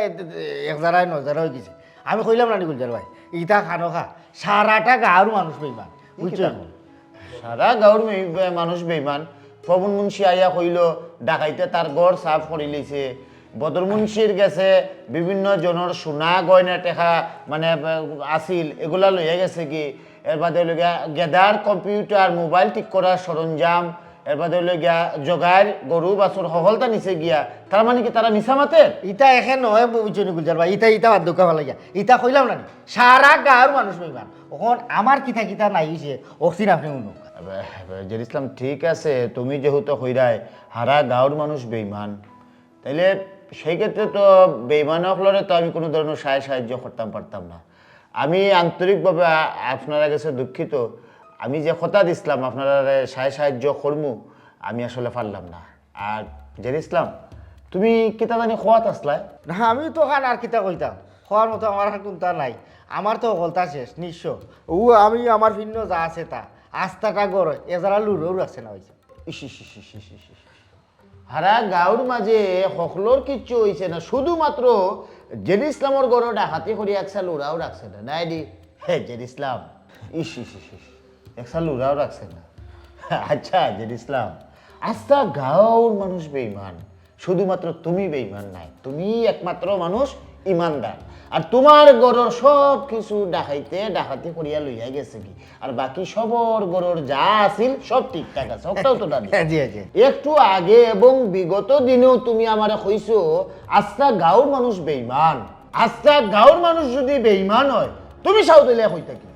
এক জারায় নয় জারা হয়ে গেছে। আমি কইলাম না নি গুলজার ভাই, ইটা খানো খা, সারাটা গাঁওর মানুষ বেইমান, বুঝছো? সারা গাঁওর মে- মানুষ বেইমান। প্রবীণ মুন্সি আইয়া কইল, ডাকাইতে তার ঘর সাফ করি লইছে। বদর মুন্সির গেছে বিভিন্ন জনর সোনা গয়না টেকা মানে আছিল, এগুলা লইয়া গেছে কি। এর বাদে অইল গিয়া গেদার কম্পিউটার, মোবাইল ঠিক করার সরঞ্জাম, এর বাদে অইল গিয়া জগাইর গরু বাছুর হকলতা নিছে গিয়া। তার মানে কি তারা মিছা মাতের? ইটা এখান নয় বুঝছো নি গুলজার ভাই, ইটা ইটা বাদ দোকা ভালো গিয়া, ইটা কইলাম না নি, সারা গাঁওর মানুষ বেইমান। এখন আমার কিতা কিতা নাই হইছে, অক্সিন আপনি উনো। জের ইসলাম, ঠিক আছে, তুমি যেহেতু কইরায় হারা গাঁওর মানুষ বেইমান, তাইলে সেই ক্ষেত্রে তো বেইমান অকলরে তো আমি কোনো ধরনের সাহায্য সাহায্য করতাম পারতাম না। আমি আন্তরিকভাবে আ- আপনারা গেছে দুঃখিত। আমি যে কথা দিছিলাম আপনারা সাহায্য সাহায্য করমু, আমি আসলে পারলাম না। আর জের ইসলাম, তুমি কিতা জানি খোয়াত আসলায়? না আমি তো খান আর কিতা কইতাম, খাওয়ার মতো আমার আর কোনটা নাই। আমার তো হকলতা শেষ, নিঃস্ব। ও আমি আমার ভিন্ন যা আছে তা, আস্তাটা গড়, এ যারা লুরও রাখছে না হইছে। ইস, ইস, ইস, ইস, ইস, ইস, ইস। হারা গাঁওর মাঝে হকলর কিচ্ছু হইছে না, শুধুমাত্র জের ইসলামর ঘরো ডাকাতি করি একসা লুরাও রাখছে না, নাই দি? হে জের ইসলাম, ইস, ইস, ইস, ইস, একসা লুরাও রাখছে না। আচ্ছা জের ইসলাম, আস্তা গাঁওর মানুষ বেইমান, শুধুমাত্র তুমি বেইমান নাই, তুমি একমাত্র মানুষ ইমানদার। আর তোমার ঘরর সব কিছু ডাকাইতে ডাকাতি করিয়া লইয়া গেছে কি, আর বাকি সবর ঘরর যা আছিল সব ঠিকঠাক আছে, ওটাও তো দাদি। জি, জি। একটু আগে এবং বিগত দিনেও তুমি আমারে কইছো আস্তা গাঁওর মানুষ বেইমান, আস্তা গাঁওর মানুষ যদি বেইমান হয়, তুমি সাউথ এলাকা কই থাকি?